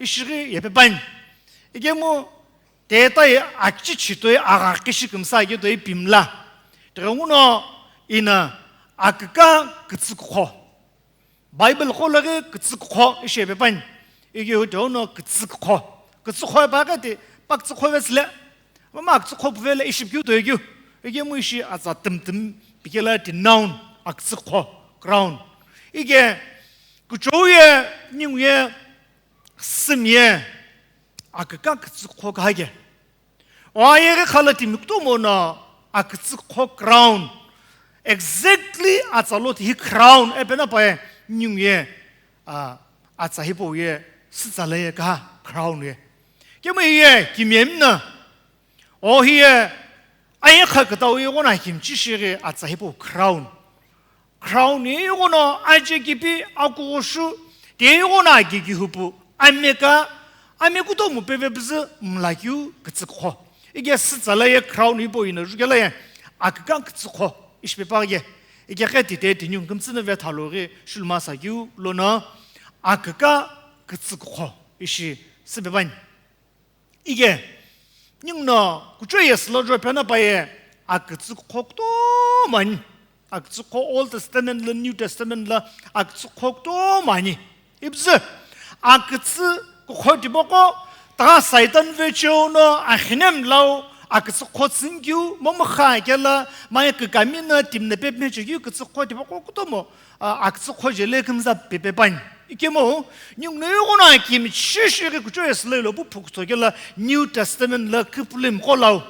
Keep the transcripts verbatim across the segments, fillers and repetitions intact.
ishi ghi yepe püani. Ikemu teta ye akichi chitoi agha kishi kümsa aketoi pimla. Tighenguno ina aküka kütsükukho. Bible qo laghi kütsükukho ishi yepe püani. Ikemu tighenguno kütsükukho. Kütsükukho ipaketi pa kütsükukho vesile. Mama kütsükukho puvela ishi keu toi keu. Ikemu ishi atsa tümtüm pikela ti noun akütsükukho, crown. Ike kuchou ye, ningu ye, simi ye, aküka kütsükukho kahake. O ayeghi khala timi kutomo no akütsükukho crown. Exactly atsa lo ti hi crown. Epena paye ningu ye, a, atsa hipau ye, sütsa la ye kaha crown ye. Kemu hiye, kimiyemi na. O hiye, ayeghi kha kütau ye ighono akimichi shighi atsa hipau crown. Crown ye ighono ajekipi akughushu, ti ye ighono agigihupu, ameka, ame kutomo peve püzü mlakeu kütsükukho. Ike sütsa la ye crown hipau ina jukela ye, aküka kütsükukho, ishi pepa ye. Ike khe tite ti ningu kümtsü na vetha loghi shuluma sakeu lono, aküka kütsükukho, ishi süpe püani. Ike, ninguno kuchou ye sülo jo pena paye, akütsükukho kutomo ani. Akütsükukho Old Testament la, New Testament la, akütsükukho kutomo ani. Ipüzü, akütsükukho tipaqo, ta Satan vecheo no, akhinem lau, akütsükukho tsünikeu, momukha kela, maye kükami na, timi na pepme chekeu, kütsükukho tipaqo kutomo, a, akütsükukho jele kümza pepe püani. Ikemu, ninguno ighono akimichi shighi kuchou ye sülo ilo pu phukutho kela New Testament la küpülümi qo lau.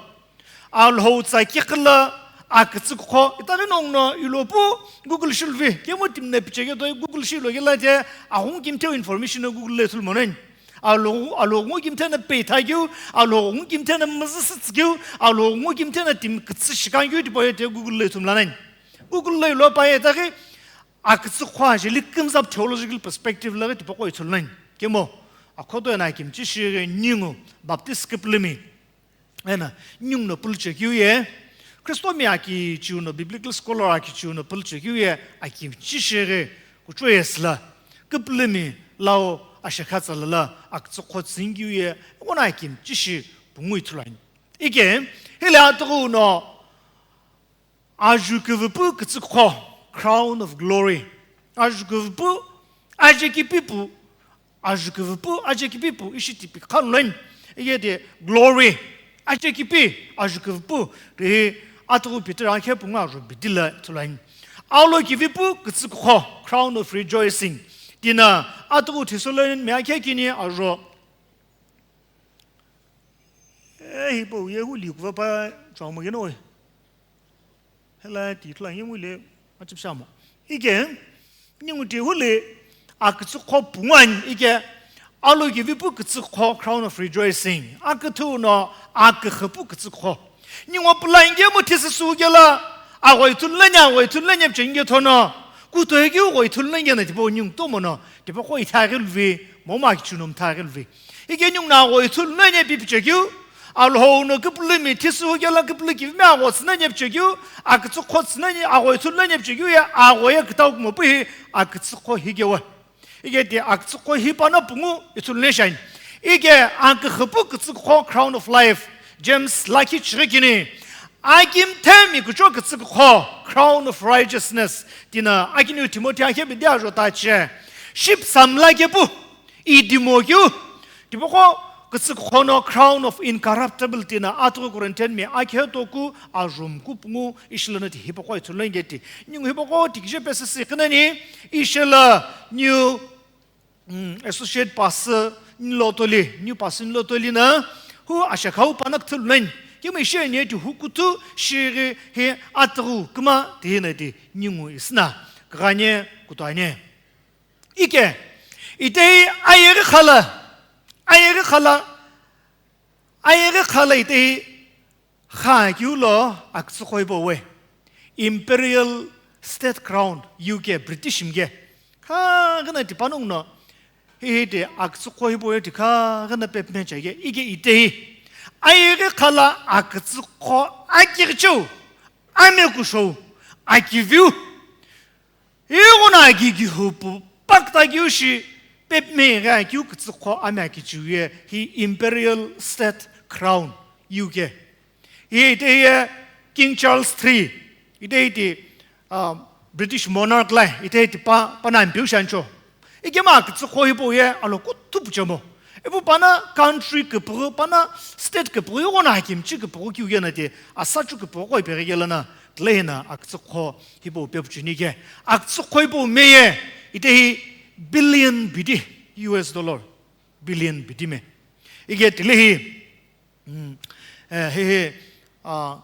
Alhou tsa kikhi la akütsükukho, itaghi nonguno ilo pu Google shiluvi, kemu timi na picheke toi Google shilo kela te, aghungu kimtheu information no Google la ithulu monani. Alhou, alhou ngu kimthe na peithakeu, alhou ngu kimthe na müzü sütsükeu, alhou ngu kimthe na timi kütsü shikakeu tipau ye te Google la ithulu mlanani. Google la ilo paye itaghi, akütsükukho ajeli kümza theological perspective laghi tipaqo ithulu nani. Kemu, akhoto ena akimichi shighi ningu Baptist küpülümi. Ena, ninguno pülü chekeu ye, Christomi akichiu no, biblical scholar akichiu no pülü chekeu ye, akimichi shighi kuchou ye süla, küpülümi lau ashekha tsala la akütsükukho tsünikeu ye, ighono akimichi shi pungu ithulu ani. Ike, hile atughu no, Ajuküvüpu kütsükukho, crown of glory. Ajuküvüpu, ajekipipu, ajuküvüpu, ajekipipu, ishi tipi khalu lani. Iye de glory, ajekipi, ajuküvüpu, de atughu Peter akhe pungu ajo bidila thulani. Alokivipu kütsükukho, crown of rejoicing. Tina atughu Thessalonian mi akhe kini ajo. Eh, hipau ye hu likuva pa chawma keno we. Hela ti thula ye mu le, machipshamo. Ike, ningu ti hu le, akütsükukho pungu ani, ike, alokivipu kütsükukho, crown of rejoicing. Aküthü no, aküxüpu kütsükukho. Ningu pula inge mu thisüsü kela, aghoi thunleni, aghoi thunleni pche inge thono. Kutohekeu ghoi thunleni na tipau ningu tomo no, tipaqo ithaghi luvi, momu akichiu no mthaghi luvi. Ike ningu no aghoi thunleni pi pichekeu, Alhou no küpülümi thisü kela küpülü kivimi agho tsüneni pichekeu, akütsükukho tsüneni aghoi thunleni pichekeu ye aghoi ye kütau kumo pu hi akütsükukho hikewe. Ike ti akütsükukho hi pano pungu ithulu neshani. Ike aküxüpu kütsükukho crown of life. James lakhi chighi kini. Akimthemi kucho kütsükukho crown of righteousness. Tina akiniu Timothy akhe bidi ajo tache. Ship samla kepu. Idimo keu. Tipaqo kütsükukho no crown of incorruptible tina atughu Corinthian mi akhe toku ajumku pungu ishilana ti hipaqo ithulu nge ti. Ningu hipaqo tikije pesü sikhinani ishila new, mm, associate pastor nilo toli, new pastor nilo toli na hu ashakhau panak thulunani. Kemu ishi ani ti hu kuthu shighi hi atughu küma ti hina ti ningu isna. Kagane kutane. Ike, itei ayeghi khala, ayeghi khala, ayeghi khala itei kha kiu lo akütsükukho hipau we. Imperial State Crown, U K, British mike. Kha ghina tipanung no, hi hi te akütsükukho hipau ye ti kha ghina pepme chake, ike itei. Ayeghi khala akütsükukho akighicheu, amekushou, akiviu. Ighono akigihupu paküta keu shi Pepme ighi akeu kütsüqho ame akichiu ye hi Imperial State Crown, U K. Hi ite ye King Charles three, ite iti, ah, British monarch lai, ite iti pa, pana ampeu shancho. Ikema kütsüqho hipau ye alo kuthu puchemo. Ipu pana country küpüghü, pana state küpüghü, yogona hakimchi küpüghü kiu ye na ti, asachu küpüghü qo ipeghi ye lana, tile hina akütsüqho hipau pepuchuni ke. Akütsüqho hipau meye, ite hi billion bidi U S dollar. Billion bidi me. Ike tile hi, mm, eh, hi hi, ah,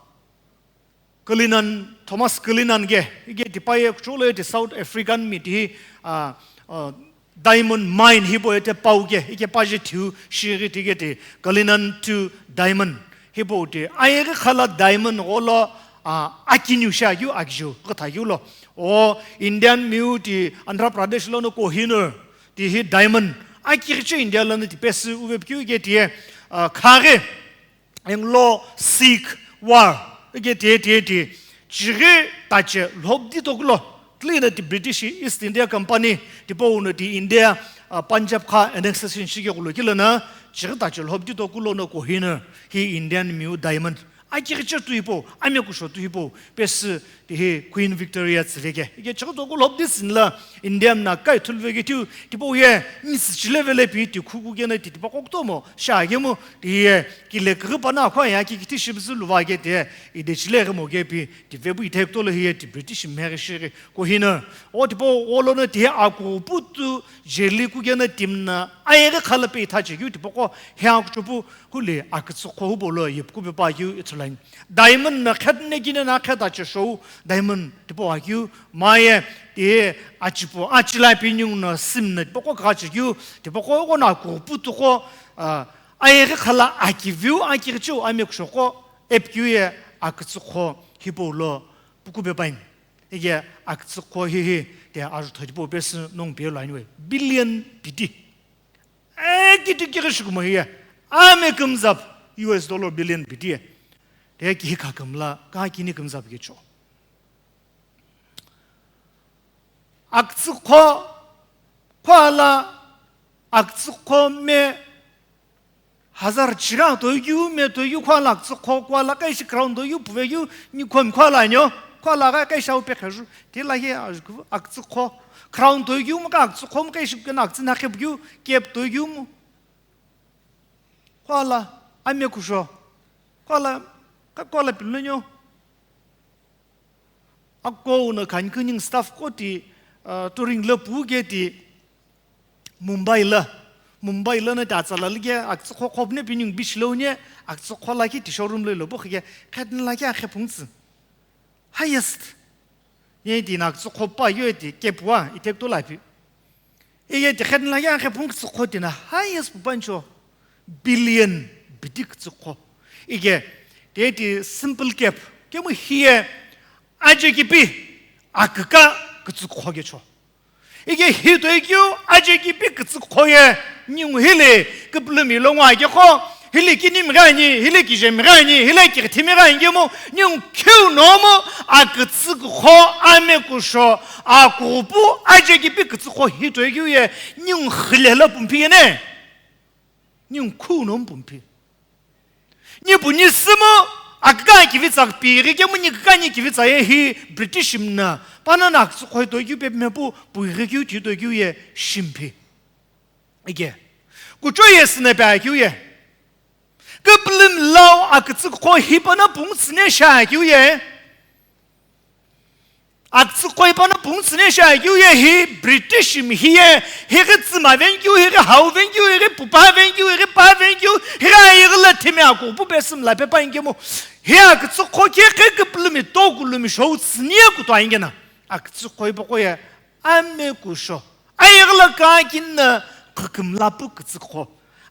Cullinan, Thomas Cullinan ke, ike tipa ye kucholo ye ti South African mi ti hi, ah, ah, diamond mine hipau ye te pau ke, ike paje thiu shighi ti ke ti Cullinan two diamond hipau ti. Ayeghi khala diamond gholo, ah, akiniu shi akeu, akijiu, kutha keu lo. O Indian miu ti Andhra Pradesh lono Kohinoor ti hi diamond. Akighiche India lono ti pesü uve pikeu ike ti ye, ah, khaghi. Anglo-Sikh War, ike tiye, tiye, tiye, chighi tache lhobdi tokulo, tile na ti British East India Company, tipau no ti India, ah, Punjab kha annexation shike kulo kile na, chighi tache lhobdi tokulo no Kohinoor, hi Indian miu diamond. Akighiche tu hipau, ame kusho tu hipau, pesü, ti hi Queen Victoria tsüveke. Ike chighi toku lhobdi sinla, India mna kai thulveke tiu, tipau ye, nisi chile vele pi ti khuku kena ti tipa koktomo, sha kemu, ti ye, kile kighi pana khwa ya ki kiti shibzu luva ke te, ide chile ghi mo ke pi, ti vepu ite kutolo hiye, ti British mheghi shighi, Kohinoor. O tipau, o lono ti he akupu tu, jeli kukena timna, ayeghi khala pe itha chekeu, tipau ko, he akuchupu, huli akütsüqho hipau lo, yepuku pepa keu, ithulain. Diamond na khetne kine na kheta che show, diamond, tipau akeu, maye, ti achipu, achila pi nyung na sim na, tipau ko kache keu, tipau ko, ko na akupu tu ko, ah, ayeghi khala akiviu, akighichiu, ame kusho ko, epikeu ye akütsüqho hipau lo puku pepain. Ike akütsüqho hihi te ajutho tipau pesü nongu pe lo anyway. Billion bidi. Ekiti kighi shikumo hiye. Ame kümzap U S dollar billion bidi ye. Te kihi kha kümla, ka kini kümzap kecho. Akütsüqho, khwala, akütsüqho me, hazar chira toikeu me toikeu khwala akütsüqho khwala kaishi crown toikeu puvekeu ni khom khwala anyo. Khwala ka kaishi au pe khaju. Tila ye akütsüqho. Crown toikeu mo ka akütsüqho mo kaishi kena akütsü na khepukeu kep toikeu mo. Khwala ame kusho. Khwala ka khwala pilonyo. Ako na khan kuning staff ko ti, ah, touring lo pu ke ti. Mumbai la, Mumbai la na ta tsala lage, akütsüqho khop ne pining beach lo ne, akütsüqho la ki ti showroom lo lo bo khike, khat ne la ki akhe phungtsü. Highest. Ye ti na akütsüqho pa yo ti kepwa, itek to la pi. Ye ti khat ne la ki akhe phung kütsüqho ti na highest pu pancho. Billion bidi kütsüqho. Ike, te ti simple cap. Kemu hiye, aje kipi, aküka kütsüqho kecho. Ike hi toikeu aje kipi kütsüqho ye ningu hili küpülümi lo ngo akekho, hili kinimi ghi ani, hili kijemi ghi ani, hili kithimi ghi ani kemu ningu kheu nomu akütsüqho ame kusho akupu aje kipi kütsüqho hi toikeu ye ningu khile lo pumphi ye ne. Ningu kheu nomu pumphi. Nipu ni sümu, aküka kivitsa pighi kemu ni küka ni kivitsa ye hi British mna, panana akütsüqho toikeu pe mepu, puighi keu ti toikeu ye shimphi. Ike. Kucho ye süne pe akeu ye. Küpülüm lau akütsüqho hi pana pung süne sha akeu ye. Akütsüqho ipana pung tsüne shi akeu ye hi British mi hi ye, hi ghi tsüma venkeu, hi ghi hau venkeu, hi ghi pupa venkeu, hi ghi pa venkeu, hi ghi ayeghi la thimi akupu pesü mla pepa inkemu. Hi akütsüqho khe khe küpülümi tokulumi shou tsüni ye kutu ainkena. Akütsüqho ipaqo ye ame kusho. Ayeghi la kakina khükümla pu kütsükho.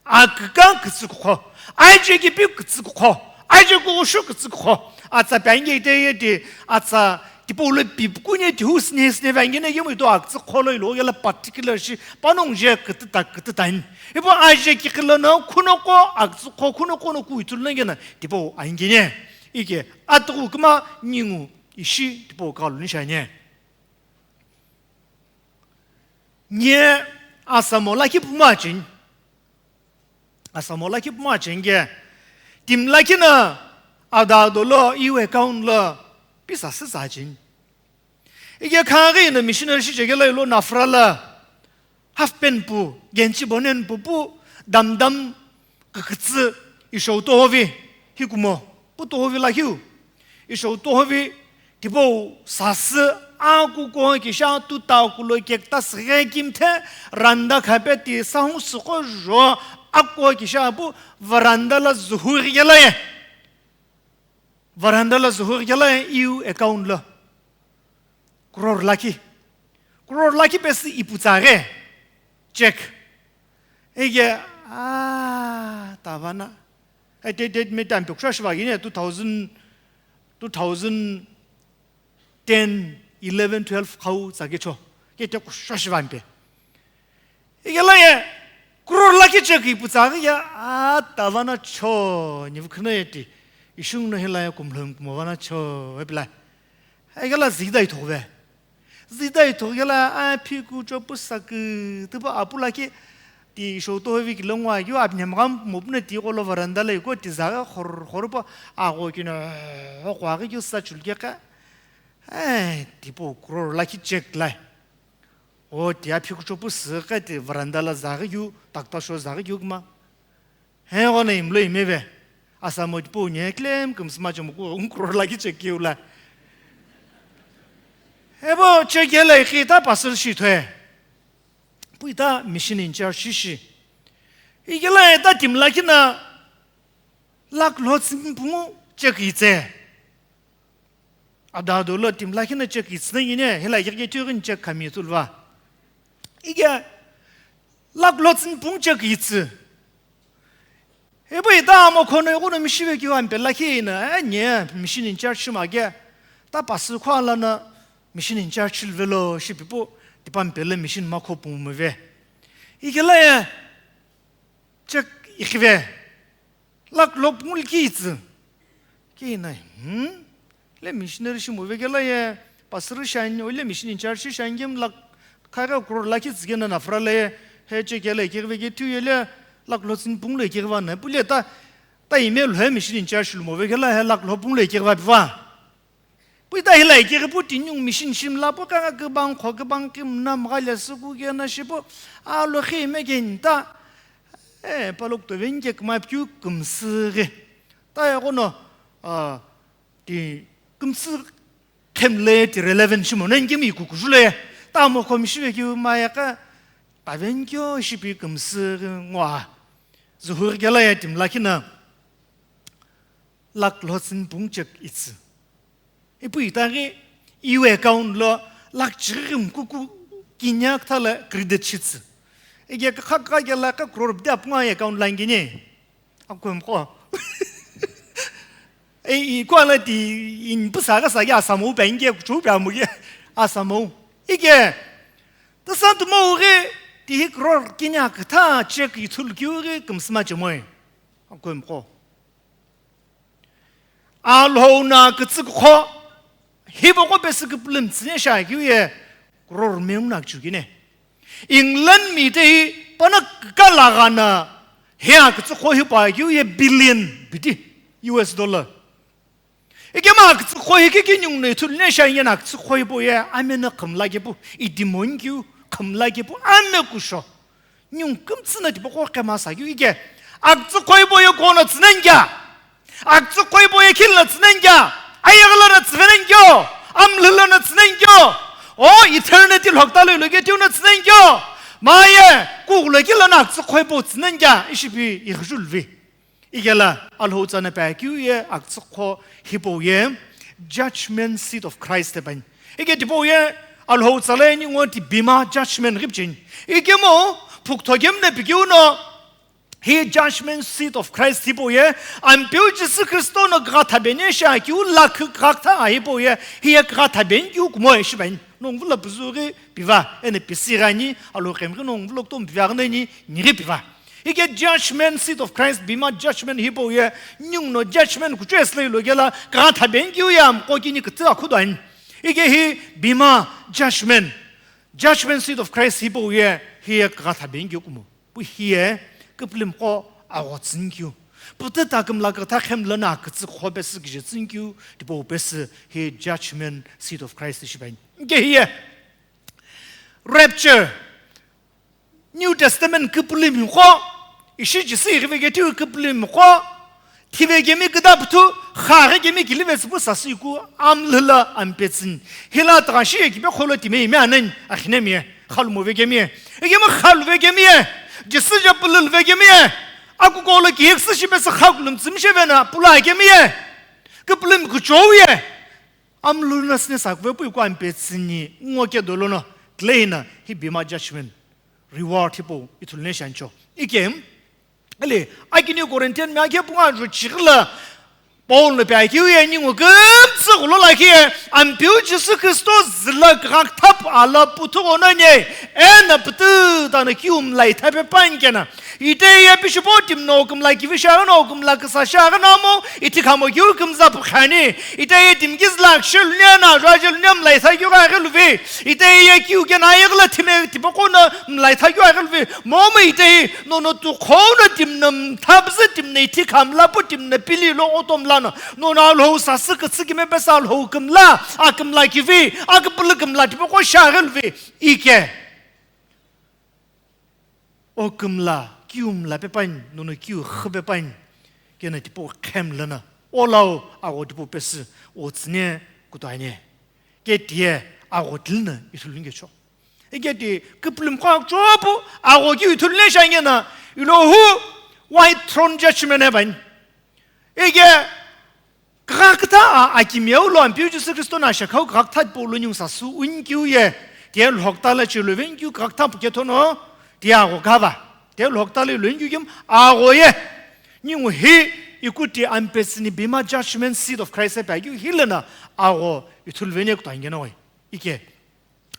Aküka kütsükho. Aje kipi kütsükho. Aje kughushu kütsükho. Atsa pe ange ite ye ti, atsa tipau lo pipu kune ti hu sine sine ve ange na yemu ito akütsükho lo ilo yela particular shi panongu je kütüta kütüta in. Ipo aje kikilo no khunoko akütsükho khunoko no ku itulu na gena tipau ange ne. Ike atuku küma ningu ishi tipau kalu ni shanye. Nye Asamo lakhi pumo acheni. Asamo lakhi pumo acheni ke. Timi lakhi no adado lo iu account lo pisa sisa acheni. Ike khaghi no missionary shichekelo ilo nafra lo half pant pu, genchi bonen pu pu, damdam kükütsü ishou tohovi, hikumo pu tohovi lakhiu. Ishou tohovi, tipau sasü akuko kisha tuta kulo kekta sghe kimthe randa khape ti sahung süqo jo akuko kisha pu veranda lo zuhuri kelaye. Veranda lo zuhuri kelaye iu account lo. Crore lakhi. Crore lakhi pesi iputsa ghe. Check. Ege, ah, tavana. Ai, date, date me time pe kusha shiva gine, two thousand, two thousand ten, eleven, twelve khau tsa ke cho. Ke te kusha shiva mpe. Ikela ye, crore lakhi check iputsa ghe ya, ah, tavana cho, ni vukhne ti. Ishung no hela ya kumlhom kumavana cho, epila. Ikela zidai thokve. Zidai thokela, a, phiku chopu sakü, tupu apu lakhi, ti shoto hevi kilongwa, yu apnyam gam mopne ti kolo veranda le ko ti zaga khor, khor pa, a ko kino, o kwa ghi yu sa chulke ka. Eh, tipo crore lakhi check lai. O ti a phiku chopu sü ka ti veranda la zaga yu, takta sho zaga yu ma. He ghono imlo imeve. Asamo tipau nye claim kümsü ma chomoku, un crore lakhi check kiu la. Ebo check yela ikhi ta pastor shi thwe. Pui ta mission in charge shi shi. Ikela ta timi lakhi no lakh lhotsü pungu check itse. Adado lo timi lakhi no check itsü na ine, hela yeghi thiu ghi check khami ithulva. Ige lakh lhotsü pungu check itsü. Ebo ita amo khono eghono mishive kiu ampe lakhi na, eh, nye, mission in charge shima ge. Ta pastor kho ala na mission in charge shilvelo shipipu, tipa ampe le mission ma kho pumuve. Ikela ye, check ikhive. Lakh lhopungu likhi itsü. Kina, hmm? Le missionary shi move kela ye, pastor shani, o le mission in charge shani gem lakh, khaga crore lakhi tsige na nafra le, he che kela ikhive ke tu ye le, lakh lhotsü pungu le ikhiva na, pule ta, ta email he mission in charge lu move kela he lakh lhopungu le ikhiva piva. Pui ta hilai keghi pu tinyung mission shimla pu kanga kibang kho kibang kimna mgha le süku kena shipu alo khi me kenta. Eh, palok to ven ke kma pyu kümsü ghi. Ta ya kono, ah, ti kümsü khemle ti relevant shimo nen kimi ku kujule. Ta mo kho mishive ki ma ya ka ta ven kyo shipi kümsü ghi ngwa. Zuhur kela ya timi lakhi no. Lakh lhotsü pungu check itsü. Ipu itaghi iu account lo lakh chighi mkuku kinya ktha la credit shitsü. Ege kha kha kela ka crore bidi apunga account line gini. Akwem ko. E, i quality in pusa ka sa ya samo pa inge kuchu pa mu ge asamo. Ege. Ta santu mo ghi ti hi crore kinya ktha check ithul kiu ghi kümsü ma chemoi. Akwem ko. Alhou no kütsükho, hipaqo pesü küpülüm tsüne shiakeu ye crore meungu no küchukene. England mi te hi pano kükalaghana, hea kütsükho hipau akeu ye billion bidi U S dollar. Ikema kütsükho hi kiki nyungno ithulu ne shiaye no kütsükho hipau ye ame no khümla kepu, idimon kiu khümla kepu, ame kusho. Nyung kümtsü no tipaqo kema sa keu ike. Akütsü khoibo ye kono tsünen kya? Akütsü khoibo ye khil no tsünen kya? Ayagla no tsüvenen kyo? Amlhilo no tsünen kyo? O eternity lhokta lo iloke tiu no tsünen kyo? Maye, kuglo kilo no akütsü khoibo tsünen kya? Ishipi ikhjulvi. Ikela Alhou tsana pa keu ye akütsükho hipau ye judgment seat of Christ te pani. Ike tipau ye Alhou tsala ye ningu ti bema judgment ghipchin. Ikemo phukthogem ne pikeu no hi judgment seat of Christ hipau ye Ampeu Jisü Khristo no kükha thabene shiakeu lakh kükha ktha hipau ye hi ye kükha thaben keu kumo shipani. Nongvula püzü ghi piva, ene pisi ghani, Alhou kemghi nongvula kutomo piva ghi nani, nighi piva. Ike judgment seat of Christ, bema judgment hipau ye, ningu no judgment kuchesü lo ilo kela, kükha thaben kiu ye amqo kini kütü akhudo ani. Ike hi bema judgment. Judgment seat of Christ hipau ye, hiye kugha thabe ngi kumo. Pu hiye, küpülümqo agho tsünkeu. Pütü ta kümla kütha khemlana kütsü khope sü kije tsünkeu, tipau pesü hi judgment seat of Christ shibai. Nge hiye, rapture, New Testament küpülümqo, ishi Jisü ighive ketiyu küpülümqo, thive kemi küdapüthu, khaghi kemi kilive tsüpu sasü iku amlhüla ampetsün. Hila tagha shiye kipe kholo timi ime anen, akhine miye, khalu move kemiye. Ikemi khalu ve kemiye, Jisü je pülül ve kemiye, akukolo ki eksü shipesü khakulum tsümshe vena, pula kemiye. Küpülüm kuchou ye. Amlhüna sine sakve pu iku ampetsüni, ngo ke dolono, tleyina, hi bema judgment. Reward hipau ithuluani shancho. Ike, ele, akini Corinthian mi akhe punga ju chigla Paul no pe akeu ye ningu kümtsü ghulo lakhi ye, Ampeu Jisü Kristo zila gakthap ala puthu ono ne, ena pütü tana kium lai thape pankena. Ite ye pishipo tim no kümla kivi shagha no kümla kasa shagha no mo, iti khamo kiu kümza pukhani. Ite ye tim kizla kshil ne na, rajil ne mlai tha kiu gha ghiluvi. Ite ye kiu ke na yegla time tipoko na mlai tha kiu aghiluvi. Momo ite ye no no tu khona tim na mthabzi tim na iti khamla pu tim na pili lo otom la na. No na lo sasü kütsü kime pesa lo kümla, akümla kivi, aküpülü kümla tipoko sha aghiluvi. Ike. O kümla, kiumla pepani, nono kiu khü pepani, kena tipau khemlana, olau agho tipau pesü, o tsüne kutuane, ke tie agho tilina ithulunge cho. Ike ti küpülümqo chopu agho kiu ithulune shangena, ilo hu white throne judgment heaven. Ike Kagha kütha a, akimiu lo Ampeu Jisü Kristo na shakhau kagha kütha tipau lo ningu sasü unkeu ye, tiye lhokta la chilo venkeu kagha kütha pu kethono, tiye agho kava, tiye lhokta la ilo nkeu kem agho ye, ningu hi ikuti ampetsüni bema judgment seat of Christ pe akeu hilena agho ithulu veni kutuangena we. Ike.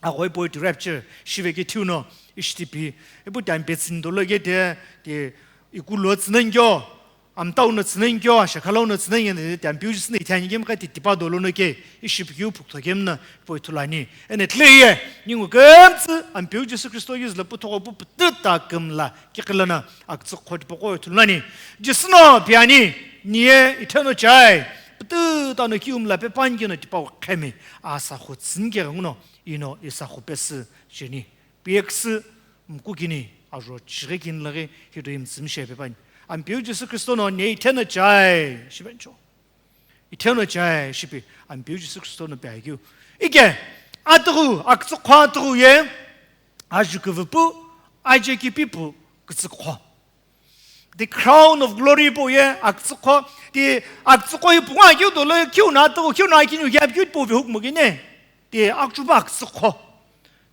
Agho ipo iti rapture, shive ke thiu no, ishitipi, ipu time pe tsüni dolo ke te, te, iku lo tsüna nkyo, amtau no tsüna nkyo, shakhalau no tsüna nkyo, te time piu jisü no ithani kem ka te tipa dolo no ke, ishipi kiu phukutho kem na, ipo ithulani. Ene tle ye, ningu kümtsü, Ampeu Jisü Kristo yuzla puthoko pu pütü ta kümla, kikilana, aktsü khoti poko ithulani. Jisü no piani, niye itheno chai, pütü ta no kiumla pe pangi no tipa khemi, asa khutsün ke nguno, ino isa khupesü jeni. Piyeküsü mkukini ajo chighi kini laghi hidoi mtsümshe pepani. Ampeu Jisü Kristo no ne itheno chai shipencho. Itheno chai shipi Ampeu Jisü Kristo no peakeu. Ike, atughu, akütsükho atughu ye, ajuküvüpu, ajekipipu, kütsükho. The crown of glory pu ye akütsükho, ti akütsükho hi pungu akeu dolo kiu na atughu, kiu na akiniu ye apikeu tipau vehukmo kene. Ti aküchupa akütsükho.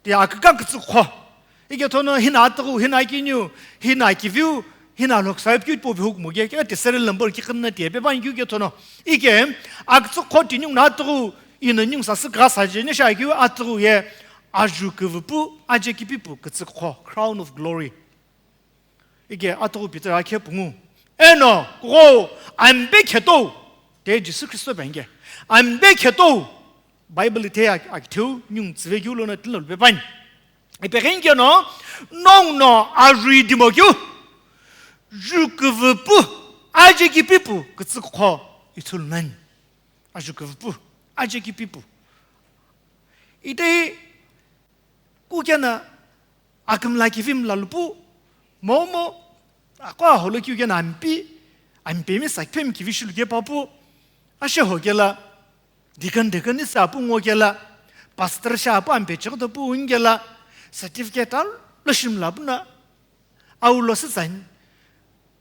Ti aküka kütsükho. Ike thono hina atughu, hina akiniu, hina akiviu, hina lhoksa apikeu tipau vehukmo ke, ke ti serial number kikhinna ti pepani keu ke thono. Ike akütsükho ti ningu na atughu, ino ningu sasü kasa je ne sha akeu atughu ye ajuküvüpu, ajekipipu kütsükho, crown of glory. Ike atughu Peter akhe pungu. Eno, kugho, ampe khetou. Te Jisü Kristo penge. Ampe khetou. Bible te ak-, akitheu, nyung tsive kiu lono tino lupepani. Ipe khenke no, nong no arui dimo kiu. Juküvüpu, ajekipipu, kütsükho, ithulu nani. Ajuküvüpu, ajekipipu. Itei kukena akümla kivimla lupu, momo, ako aholo kiukena ampi, ampemi sakipemi kivi shilu kepapu, ashe hokela, deacon deaconess apu ngokela, pastor sha apu ampe chikoto pu ungela, certificate alo shimla puna, Aulo sü tsani,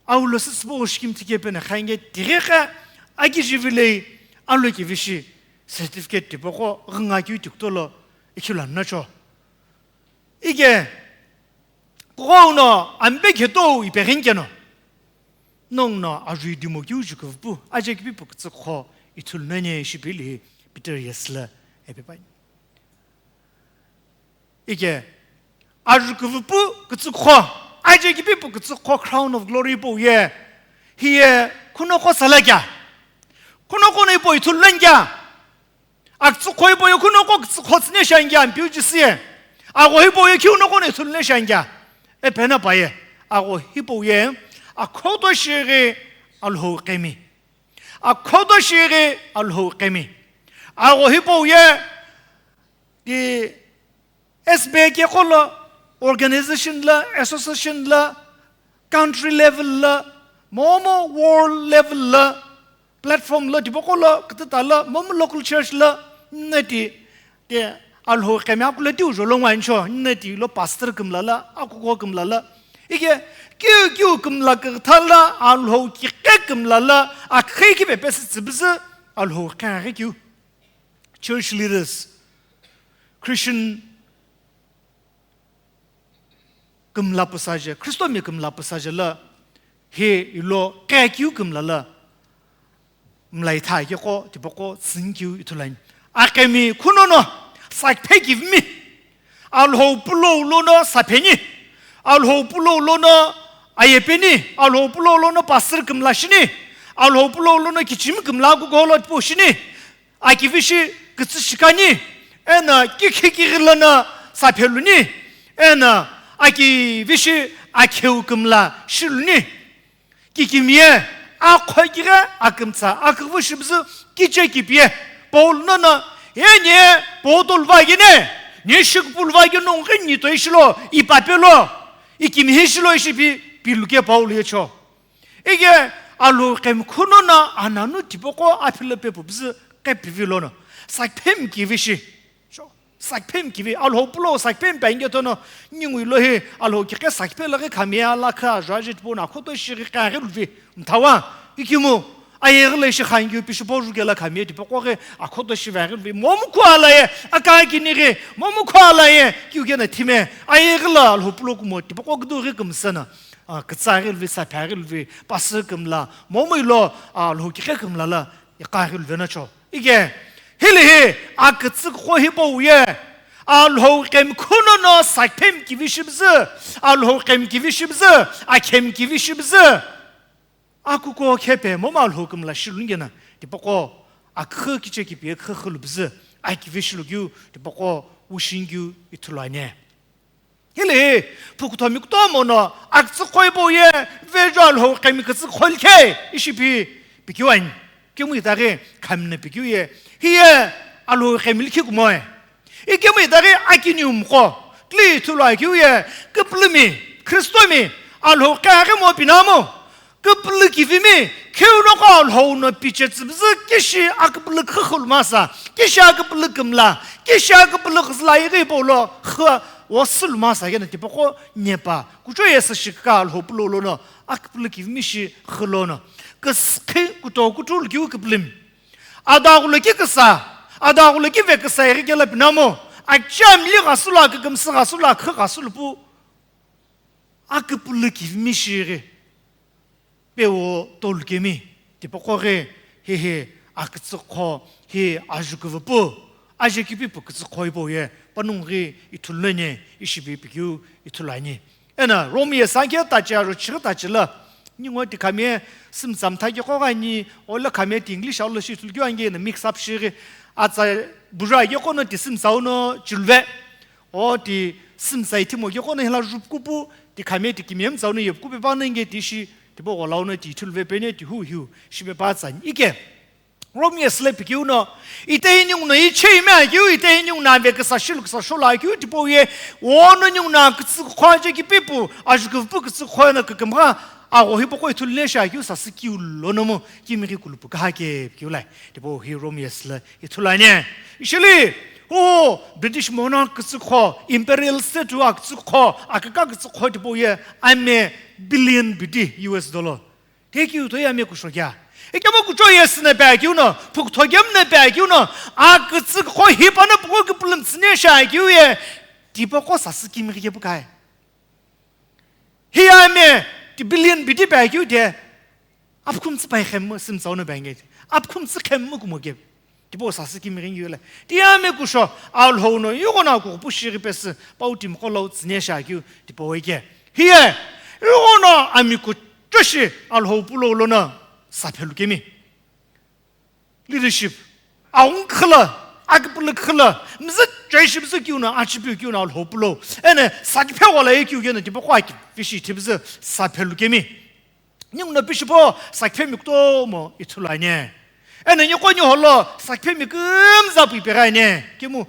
aulo sü tsübo shikimthi kepena khainge tighi kha akijivilei alo kivishi certificate tipaqo ghünga keu tikutolo ikhilano cho. Ike, kughou no ampe khetou ipeghinkeno, nong no ajui dimo keu jukuvupu, ajekipipu kütsükho ithulu nani shipili Peter yesü la epepai. Ike, ajuküvüpu kütsükho, ajekipipu kütsükho, crown of glory pu ye. Hiye, khunoko salakya. Khunoko no ipo ithulu lankya. Akütsükho ipo ye khunoko kütsükho tsüne shankya, ampiu jisiye. Agho hipau ye kiu noqo no ithulu ni shiani kea? Ephe na pa ye. Agho hipau ye akhoto shighi Alhou qemi. Akhoto shighi Alhou qemi. Agho hipau ye ti S B A ke qo lo, organization lo, association lo, country level lo, momu world level lo, platform lo, tipaqo lo, kütüta lo, momu local church lo, nati, ti Alhou qemi akulo tiu jolo ngwancho, nati lo pastor kümla lo, akuko kümla lo. Ike, kiu kiu kümla kükütha lo, Alhou kiqe kümla lo, akhei kipe pesü tsübüzü, Alhou qe aghi kiu. Church leaders, Christian kümla püsaje, Khristomi kümla püsaje lo, hi ilo qe kiu kümla lo, mlai tha kiqo, tipaqo, tsüni kiu ithulu ani. Aqemi khunono, sakphe kivimi. Alhou pulou lono sapheni. Alhou pulou lono ayepeni. Alhou pulou lono pastor kümla shini. Alhou pulou lono kichimi kümla kuko lo tipau shini. Akivishi kütsü shikani, eno kikhi kighi lono sapheluni, eno akivishi akheu kümla shiluni. Kikimiye, akho kighe akümtsa, aküvü shibüzü kiche kipiye, Paul nono, ye ni, Paul toluva kene, ni shikupuluva kene nonghi ni toi shilo, ipapelo, ikimihi shilo ishi pi, piluke Paul yecho. Ike Alhou qemi khunono ananu tipaqo aphilo pepu bizü qe pivi lono. Sakphemi kivi shi. Sho, sakphemi kivi. Alhou pulo sakphemi pa inge tono. Ningui lo hi Alhou kiqe sakphe lo ghi khamiye alakha ajua je tipau no akhoto shighi qe aghi luvi. Mthawa. Ikimu. Ayeghi lo ishi khangiu pishipo juke lo khamiye tipaqo ghi akhoto shive aghi luvi. Momu khuala ye. Aka kini ghi. Momu khuala ye. Kiu kena thime. Ayeghi lo Alhou pulo kumo tipaqo kudu ghi kümsana. A, kütsü aghi luvi, saphe aghi luvi, pasü kümla, momu ilo, a, Alhou kiqe kümla lo, iqa aghi luve nocho. Ike, hili hi, akütsü kho hipau ye, Alhou qemi khunono sakphemi kivi shibüzü, Alhou qemi kivi shibüzü, akhemi kivi shibüzü. Akuko khepe, momu Alhou kümla shiluni kena, tipaqo, akhü kiche kipiye khü khulu bizü, akivi shilu kiu, tipaqo, wushini kiu ithulu ani. Hili, phukuthomi kutomo no, akütsü kho hipau ye, vejo Alhou qemi kütsü kho likhe, ishi pi, pikeu ani. Kemu itaghi, khamna pikeu ye. Hiye, Alhou qemi likhi kumoe. Ikemu itaghi, akiniu mqo. Tli ithulu akeu ye, küpülümi, Khristomi, Alhou qe aghi mo pinamo. Küpülü kivimi, kheu noqo Alhou no piche tsübüzü kishi aküpülü khükhü lumasa, kishi aküpülü kümla, kishi aküpülü ghüzüla ighi hipau lo khü osü lumasa kena tipaqo nepa, kucho yesü shikha Alhou pulo lono, aküpülü kivimi shi khü lono, küskhi kuto kutu lukiu küpülümi. Adaghulo ki küsa, adaghulo ki ve küsa ighi kela pinamo, acham li ghasülo akükümsü ghasülo akhü ghasülo pu. Aküpülü kivimi shighi, pewo tolukemi, tipaqo ghi, hihi, akütsü kho, hi ajuküvü pu, ajekipi pu kütsü kho hipau ye, panongu ghi ithulu nani, ishi pi pikeu ithulu ani. Eno, Romi ye sangkhe tachi aro chighi tachi lo, ningu ti khamiye, simtsa mtha kiqo ghi ani, olo khamiye ti English aolo shi ithulu keu ange no mix up shighi, atsa bura kiqo no ti simtsa uno chilve. O ti simtsa ithimo kiqo no hila jupukupu, ti khamiye ti kimiye mtsa uno yepukupe pa no inge ti shi, tipaqo lau no ti ithulu ve pene ti hu hiu, shipe pa tsani. Ike, Romi ye sile pikeu no, ite iningu no ichei me akeu, ite iningu no ave küsa shilu küsa sholo akeu, tipau ye, ono ningu no kütsü kho ajekipi pu, ajuküvü pu kütsü kho no kükümgha, agho hipaqo ithulu ni shi akeu, sasü kiu lono mu, kimighi kulupu kaha ke, pikeu lai, tipau hi Romi ye sile ithulu ani. Ishili, O, British monarch kütsü kho, imperial state wu akütsü kho, aküka kütsü kho tipau ye, ame billion bidi U S dollar. Thank you, toi ame kusho kea. Ekemo kucho ye sine pe akeu no, phukutho kemu ne pe akeu no, akütsü kho hipano puko küpülümtsü ne sha akeu ye, tipaqo sasü kimighi kepu kai. Hiye ame, ti billion bidi pe akeu de, apkhumtsü pai khemmu simtsa uno pe ange, apkhumtsü khemmu kumo ke, tipau sasü kimighi ngiu le. Ti ame kusho, Alhou no, yugo no akukupu shighi pesü, pau timiqo lau tsüne sha akeu, tipau ike. Hiye, yugo no ami kucho shi, Alhou pulo lono, saphelu kemi. Leadership. Aghungu khüla, Akipulu khilo, mzü choi shi mzü kiu no, achipiu kiu no Alhou pulo. Eno, sakiphe wala ye kiu keno, tipaqo akivi shi thipizü saphe lukemi. Ningu no pishipo, sakiphemi kutomo ithulu ani. Eno, niqo niho lo, sakiphemi kümza pu ipeghi ani. Kemu,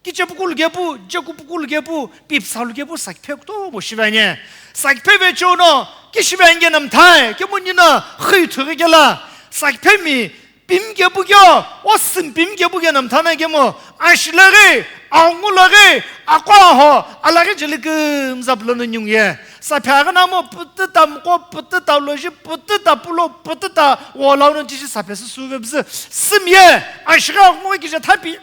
kiche pukulu kepu, jeku pukulu kepu, pipsa lu kepu, sakiphe kutomo shive ani. Sakiphe ve cheu no, ki shive ani keno mthai, kemu nino, khi thughi kela, sakiphemi, pimi kepu keo, o simi pimi kepu keno mthana kemu, ashi laghi, aghungu laghi, aqo aho, alaghi jeli kümza pulo no ningu ye. Saphe aghi namo, pututa mqo, pututa loji, pututa pulo, pututa wo lau no tishi saphe süsü ve püzü, simi ye, ashi ghi aghungu ghi kije thapi,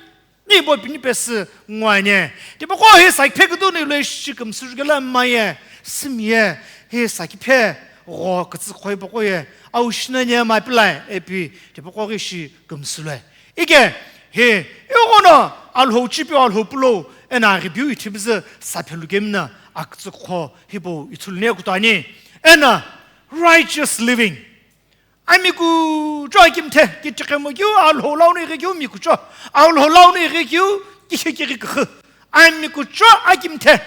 nibo pini pesü nguani. Tipaqo hi sakiphe kutu no ilo ishi kümsü jukela maye, simi ye, hi sakiphe gho kütsü khoi paqo ye, au shina nye mapilai, epi, tipaqo ghi shi kümsü loi. Ike, hi, ighono, Alhou chipiu Alhou pulo, eno aghipiu ithipizü saphe lukemi no, akütsü kho, hipau ithulu ni kutu ani. Eno, righteous living. Ami kuchou akimthe, kitiqhemo keu, Alhou lau no ighi keu mi kuchou, Alhou lau no ighi keu, kikhe kighi kükhu. Ami kuchou akimthe.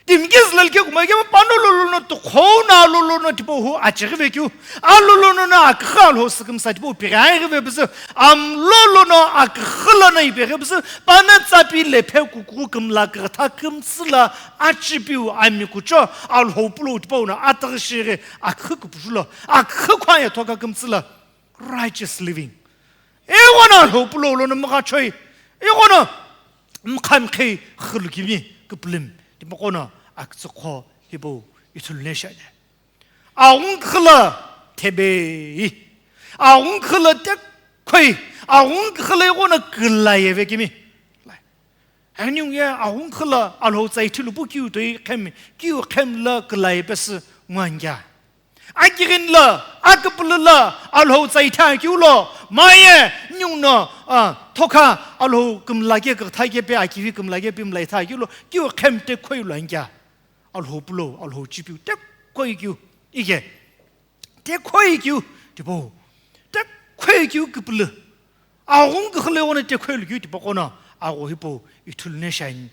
Timi kizü lal keu kumoi kemu pano lolo no tukhou no alolo no tipau hu achighi ve keu. Alolo no no akükhu Alhou sükümsa tipau pighi ghi ve püzü. Amlolo no akükhu lo no ipeghi püzü. Pano tsapi lephe kukughu kümla kükha kümtsü lo achipiu ami kuchou Alhou pulo tipau no ataghi shighi akükhu kupuju lo. Akükhu khua ye thoka kümtsü lo. Righteous living. Ighono Alhou pulo lo no mgha choi. Ighono mkhamkhei khulu kimi kupulum. Tipaqo no akütsü kho hipau ithulu ni shani. Aghungu khilo thebei. Aghungu khilo tekhoi. Aghungu khilo ighono kulaye ve kimi. Ani ye aghungu khilo Alhou tsa ithilu pu kiu toi khem, kiu khem lo kulaye pesü nguangia. Akighini lo, akipulu lo, Alhou tsa itha kiu lo, maye, ningu no, a, thoka, Alhou kümla ke, kükha ke pe, akivi kümla ke, pimla itha kiu lo, kiu khem tekhoi lo angia. Alhou pulo, Alhou chipiu, tekhoi kiu, ike. Tekhoi kiu, tipau. Tekhoi kiu kipulu. Aghungu khilo ighono tekhoi lu kiu tipaqo no, agho hipau ithulu ni shani.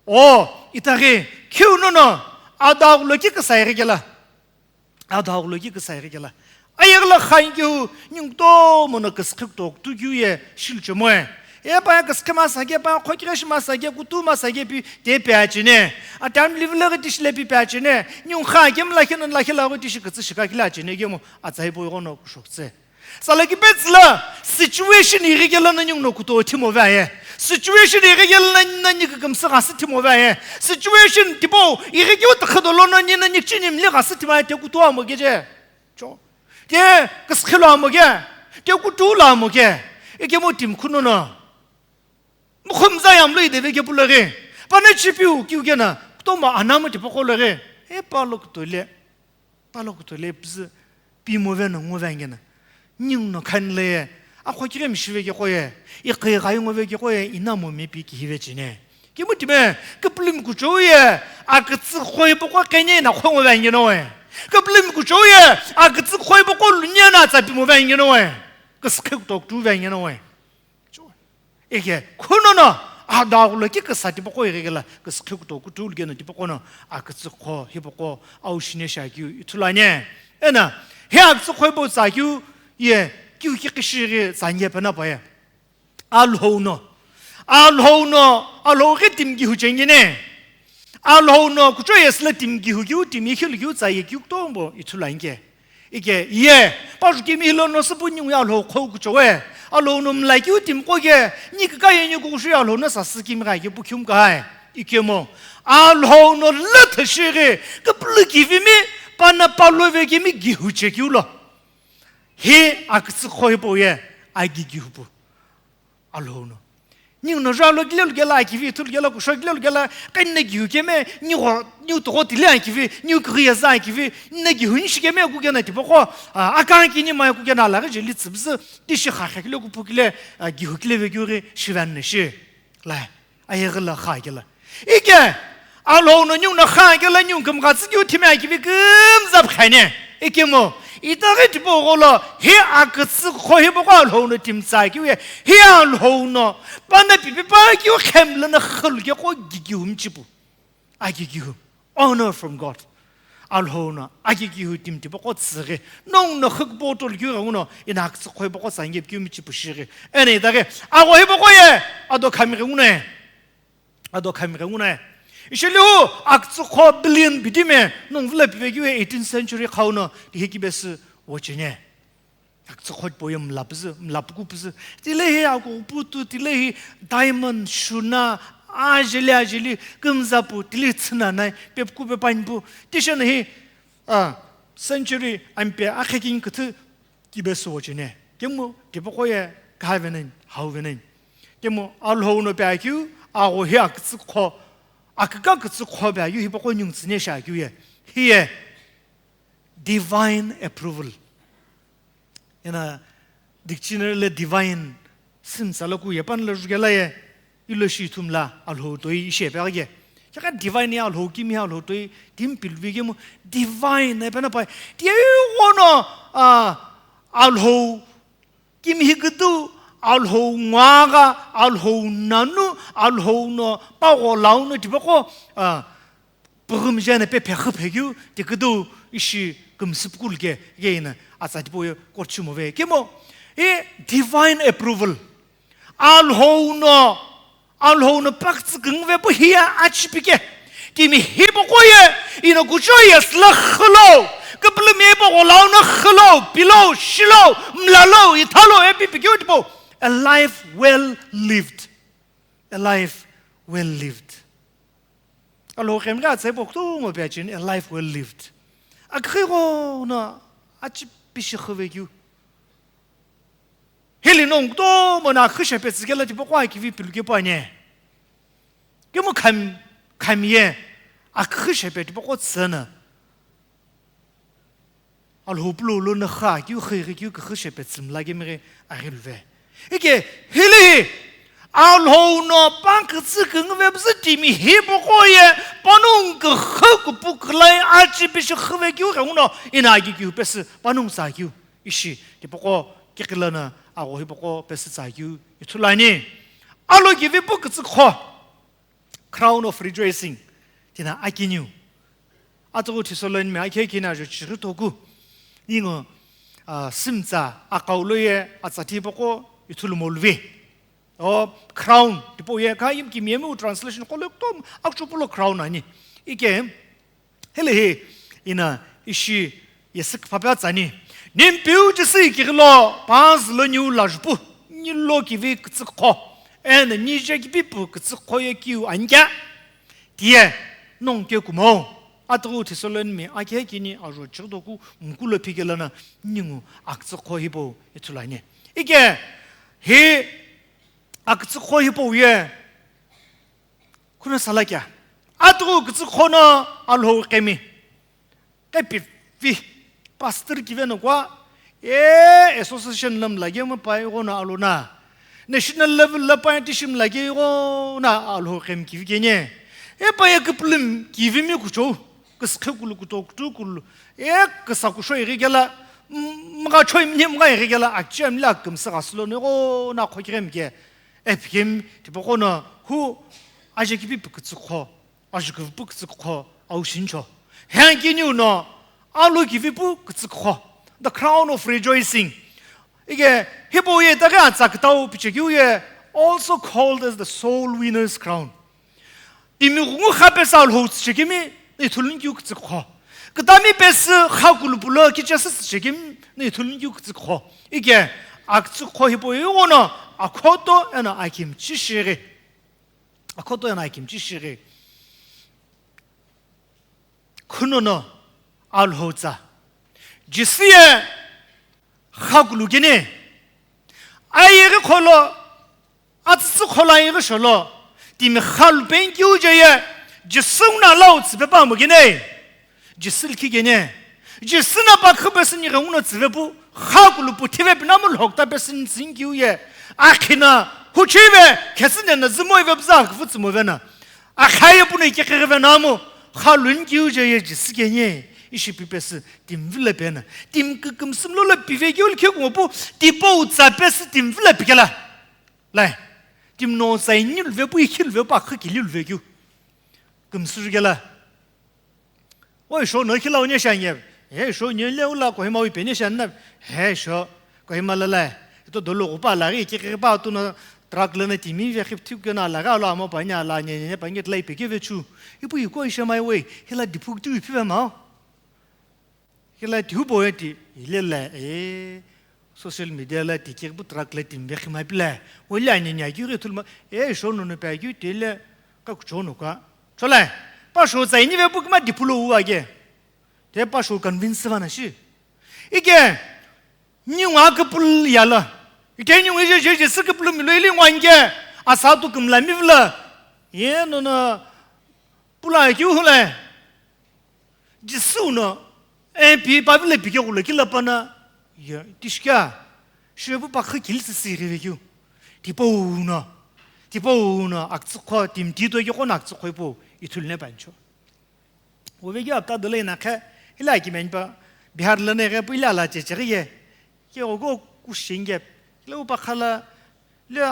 O, itaghi, kiu no no, adaghulo ki küsa ighi kela. Adaghulo ki küsa ighi kela. Ayeghi lo khan kiu, ningu kutomo no küsükhi kutokutu kiu ye, shilu chemoe. E pa ye küsükhi masa ke, pa ye khokighi shi masa ke, kutu masa ke pi, te pe achene. Atam livilo ghi tishi le pi pe achene. Ningu kha ke mla khe no la khe la ghi tishi kütsü shika kile achene kemu, atsa hipau ighono kushoktsü. Sala kipetsü lo, situation ighi kelo no ningu no kuto thimo vaye. Situation ighi kelo no nino ni kükümsü ghasü thimo vaye. Situation tipau ighi keu tükhodo lo no nino ni chini mli ghasü thimo vaye te kutu amo keje. Cho. Te küsükhi lo amo ke. Te kutu lo amo ke. Ikemu timi khuno no. Mukhumza yamlo ideve ke pulo ghi. Pano chipiu kiu kena. Kutomo anamo tipaqo lo ghi. E pa lo kuto le. Palo kuto le püzü pimo veno ngo vengena. Ningu no khan le ye, akho kire mi shive ke koye, ikhe gayi ngo ve ke koye, inamo me pi kihi ve chine. Kimutime, kipulimi kuchou ye, akütsü khoi poko kenye na khongo vengena we. Kipulimi kuchou ye, akütsü khoi poko lunye na tsa pimo vengena we. Küsükhe kuto kutu vengena we. Ike, khuno no, adaghulo ki küsa tipaqo ighi kela, küsükhi kuto kutu lu keno tipaqo no, akütsü kho, hipaqo, au shine sha kiu, ithulu ani. Eno, hi akütsü kho hipau tsa kiu, ye, kiu ki kishi ghi tsa nye pe na pa ye. Alhou no. Alhou no, Alhou ghi timi kihu chengene. Alhou no kuchou ye silo timi kihu kiu, timi ikhilu kiu tsa ye kiu kutomo ithulu anike. Ike, ye, pazhu kimi hilo no süpu ningu ye Alhou khou kuchou we. Alhou no mla kiu timi qo ke, ni kika ye ni kukushu ye Alhou no sasü kimi gha ke pu kiu mkahai. Ikemu, Alhou no lüthü shighi, kipulu kivimi, pano palo ve kimi kihu che kiu lo. Hi akütsü kho hipau ye, agi kihu pu. Alhou no. Ningu no jalo kile lu kela akivi, ithulu kela kusho kile lu kela, kani na kihu keme, niu gho, niu tugho tile akivi, niu kughi yaza akivi, na kihu nishi keme ku kena tipaqo, a, akan kini ma ku kena la ghi jeli tsübüzü, tishi kha kha kile kupu kile, a, kihu kile ve kiu ghi shivan na shi. Lai, ayeghi lo kha kela. Ike, Alhou no ningu no kha kela ningu kümgha tsü kiu thime akivi kümza pkhane. Ikemu, Itaghi tipau gholo, hi akütsü qho hipaqo Alhou no timi tsakeu ye, hi Alhou no pana pipe pa keu khemlana khulu ke qo gigihu michipu. Agigihu. Honor from God. Alhou no agigihu timi tipaqo tsüghi. Nongu no khuk bottle keu ghenguno, ina akütsü qho hipaqo tsange keu michipu shighi. Ene itaghi, agho hipaqo ye, ado khami ghenguno ye. Ado khami ghenguno ye. Ishelihu akütsü qho billion bidime, nongu vula pipe keu ye eighteenth century khau no, tihi kibesü wochene. Akütsü qho tipau ye mlapüzü, mlapuku püzü. Tilehi aku putu, tilehi diamond, shuna, ajeli, ajeli, kümzapu, tilehi tsünanai, pepuku pepanpu. Tishena hi, ah, century ampe akhekini küthü kibesü wochene. Kemu, tipaqo ye, kahavenani, hauvenani. Kemu, Alhou no pe akeu, agho hi akütsü qho, aküka kütsü qho pe akeu, hipaqo ningu tsüne shi akeu ye. Hi ye, divine approval. Ena dictionary le divine simtsa loku ye pan lo jukela ye, ilo shi ithumla Alhou toi ishi pe age. Keka divine ye Alhou kimi Alhou toi timi pilvi kemu divine epena pai. Tiye ghono, ah, Alhou kimi hi kutu, Alhou ngwagha, Alhou nanu, Alhou no pagho lau no tipaqo, ah, Püghümjene pe phekhu phekeu, ti kutu ishi kümsüpukulu ke, ke ina atsa tipau ye kochimove. Kemu, e divine approval. Alhou no, Alhou no pakütsü künguve pu hiya achipike. Timi hipaqo ye, ina kucho ye sla khilo, küpülümi hipaqo lau no khilo, pilo, shilo, mlalo, ithalo, epi pikeu tipau. A life well lived. A life well lived. Alhou qhemgha atsa hipau kutomo pe acheni, a life well lived. Aküxü ighono achipishi xüvekeu. Hili nongu kutomo no aküxü shepetsü kela tipaqo akivi pilu kepu ani. Kemu kham-, khami ye aküxü shepe tipaqo tsüna. Alhou pulo lo no kha keu, kha keu, kha shepe tsümla kemighi aghi luve. Ike, hili, Alhou no pakütsü künguve püzü timi hipaqo ye, panongu kha kupu kulai achipishi xüvekeu ghenguno, ina agigihu pesü, panongu tsakeu, ishi, tipaqo, kikilana, agho hipaqo pesü tsakeu, ithulu ani. Alo kivi pu kütsü qho. Crown of rejoicing. Tina akiniu. Atughu Thessalonian mi akhe kina jo chighi toku. Ningu, ah, simtsa akau lo ye atsa tipaqo ithulu moluvi. O crown, tipau ye kha yim kimi yemu translation qo lo kutomo, akchupu lo crown ani. Ike, Hili hi, ina ishi yesü küphape atsani. Nimpeu Jisü kighilo, pazü lo niu lajupu, nilo kivi kütsü qho, eno nije kipipu kütsü qho ye kiu anikea, tiye nongu ke kumo. Atughu Thessalonian mi akhe kini ajo chighi toku mukulo phikelo no ningu akütsü qho hipau ithulu ani. Ike, hi akütsü qho hipau ye, Khuno sala kea? Atughu kütsü qho no Alhou qhemi. Qhepivi. Pastor kive no kua. E association lo mlakeu ma pai ighono alo na. National level lo pai tishi mlakeu ighono Alhou qhemi kivi keni. E pai aküpülümi kivimi kuchou. Küsükhe kulu kuto kutu kulu. E küsa kusho ighi kela. M-, mga choi mni mga ighi kela. Akchi amli akümsü ghasülo no ighono akho kighemi ke. Epikemi tipaqo no hu aje kipipu kütsü qho, aje kivipu kütsü qho, au shincho. Hengkiniu no alo kivipu kütsü qho. The crown of rejoicing. Ike hipau ye itaghi atsa kütau pichekeu ye, also called as the soul winner's crown. Timi ghungu kha pesü Alhou tsüchekemi, no ithulu nikeu kütsü qho. Kütami pesü kha kulupu lo kichesü tsüchekemi, no ithulu nikeu kütsü qho. Ike, akütsü qho hipau ighono, akhoto eno akimchi shighi. Akhoto eno akimchi shighi. Khuno no Alhou tsa. Jisü ye kha kulu keni. Ayeghi qholo, atsütsü qholo ayeghi sholo. Timi kha lupe nikeu je ye. Jisü nguno lau tsüpe pa mo keni. Jisü likhi keni. Jisü no pakhu pesü ni ghenguno tsüve pu. Kha kulu pu thive pinamu lhokta pesü ni tsü nikeu ye. Akhi no. Huchive. Khesü ne no zümo ive püzü akhu tsü mo ve no. Akhaye puno ikekeghi ve namu, kha luni kiu je ye Jisü kenye, Ishi pi pesü timi vilo pena. Timi kükümsü mlo lo pive keu likhe kumo pu, tipau tsa pesü timi vilo pikela. Lai. Timi no tsa ini luve pu, ikhi luve pu, akhü kili luve keu. Kümsü jukela. Oi, sho no khila unya shanye. He, sho nye le ula Kohima wi penye shanna. He, sho Kohima la la. Ito dolo ko pa la ri ki ki pa tu no truck le na timi ve khip thik na la ga lo amo pa nya la nye nye pa nge tlai pe ke ve chu. Ipu iko isha mai we. Hila diphu tu ipi ve ma. Hila ti hu bo ti ile la e. Social media la ti ki bu truck le timi ve khima pila. Wele anya nya ki ri thul ma. E, sho no no pa ki ti le ka ku cho no ka. Chole, pa sho tsa ini ve pu kima diphu lo uwa ke. Te pa sho convince va na shi. Ike, ningu akupul ya la. Ike ningu ije je je sükupul mi lo ili ngwan ke. Asa tu kumla mi vla. Ye no no. Pula ki hu le. Jisu no. E pi pa vile pi ke kulo kila pa na. Ya, tishka. Shebu pa khakil si si re ve kyu. Tipau no. Tipau no. Aktsü kho, tim ti to ke kona aktsü kho ipo. Ithul ne pancho. Uveghi apta dolo ina khe, ila ki menpa, Bihar lana ghe pu ila la che che ye. Ke ogo kushinge. Kila upa khala, le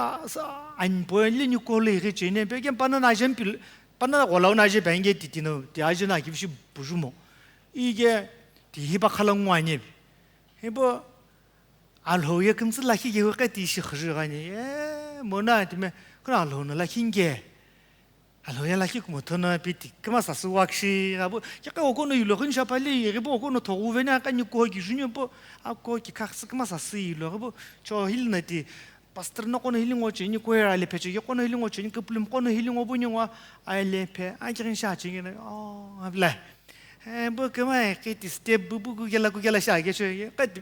anpo, le nyuko le ghe che ne, pe ke pana na jen pil, pana golau na je benge titi no, ti aje na ki bishi bujumo. Ige, ti hipa khala ngwa ne. Hipo, alho ye kümtsü lakhi ge hu qe ti shi khüzü gha ne. E, mona ti me, kura alho na lakhi nge. Alo ya lakhi kumo thono pi ti kima sasü wakshi gha bu, ki ka oko no ilo khin shapali, ye bo oko no thogu vena ka ni ko ki junyo bo, a ko ki kha sü kima sasü ilo gha bu, cho hili na ti, pastor no kono hili ngo che ni ko era le phe che, kono hili ngo che ni, kuplum kono hili ngo bu ni ngo, ai le phe, a ki sha che ni, oh, abla. Eh, bo kima ki ti step bu bu ku gela ku gela sha ge che, ka ti,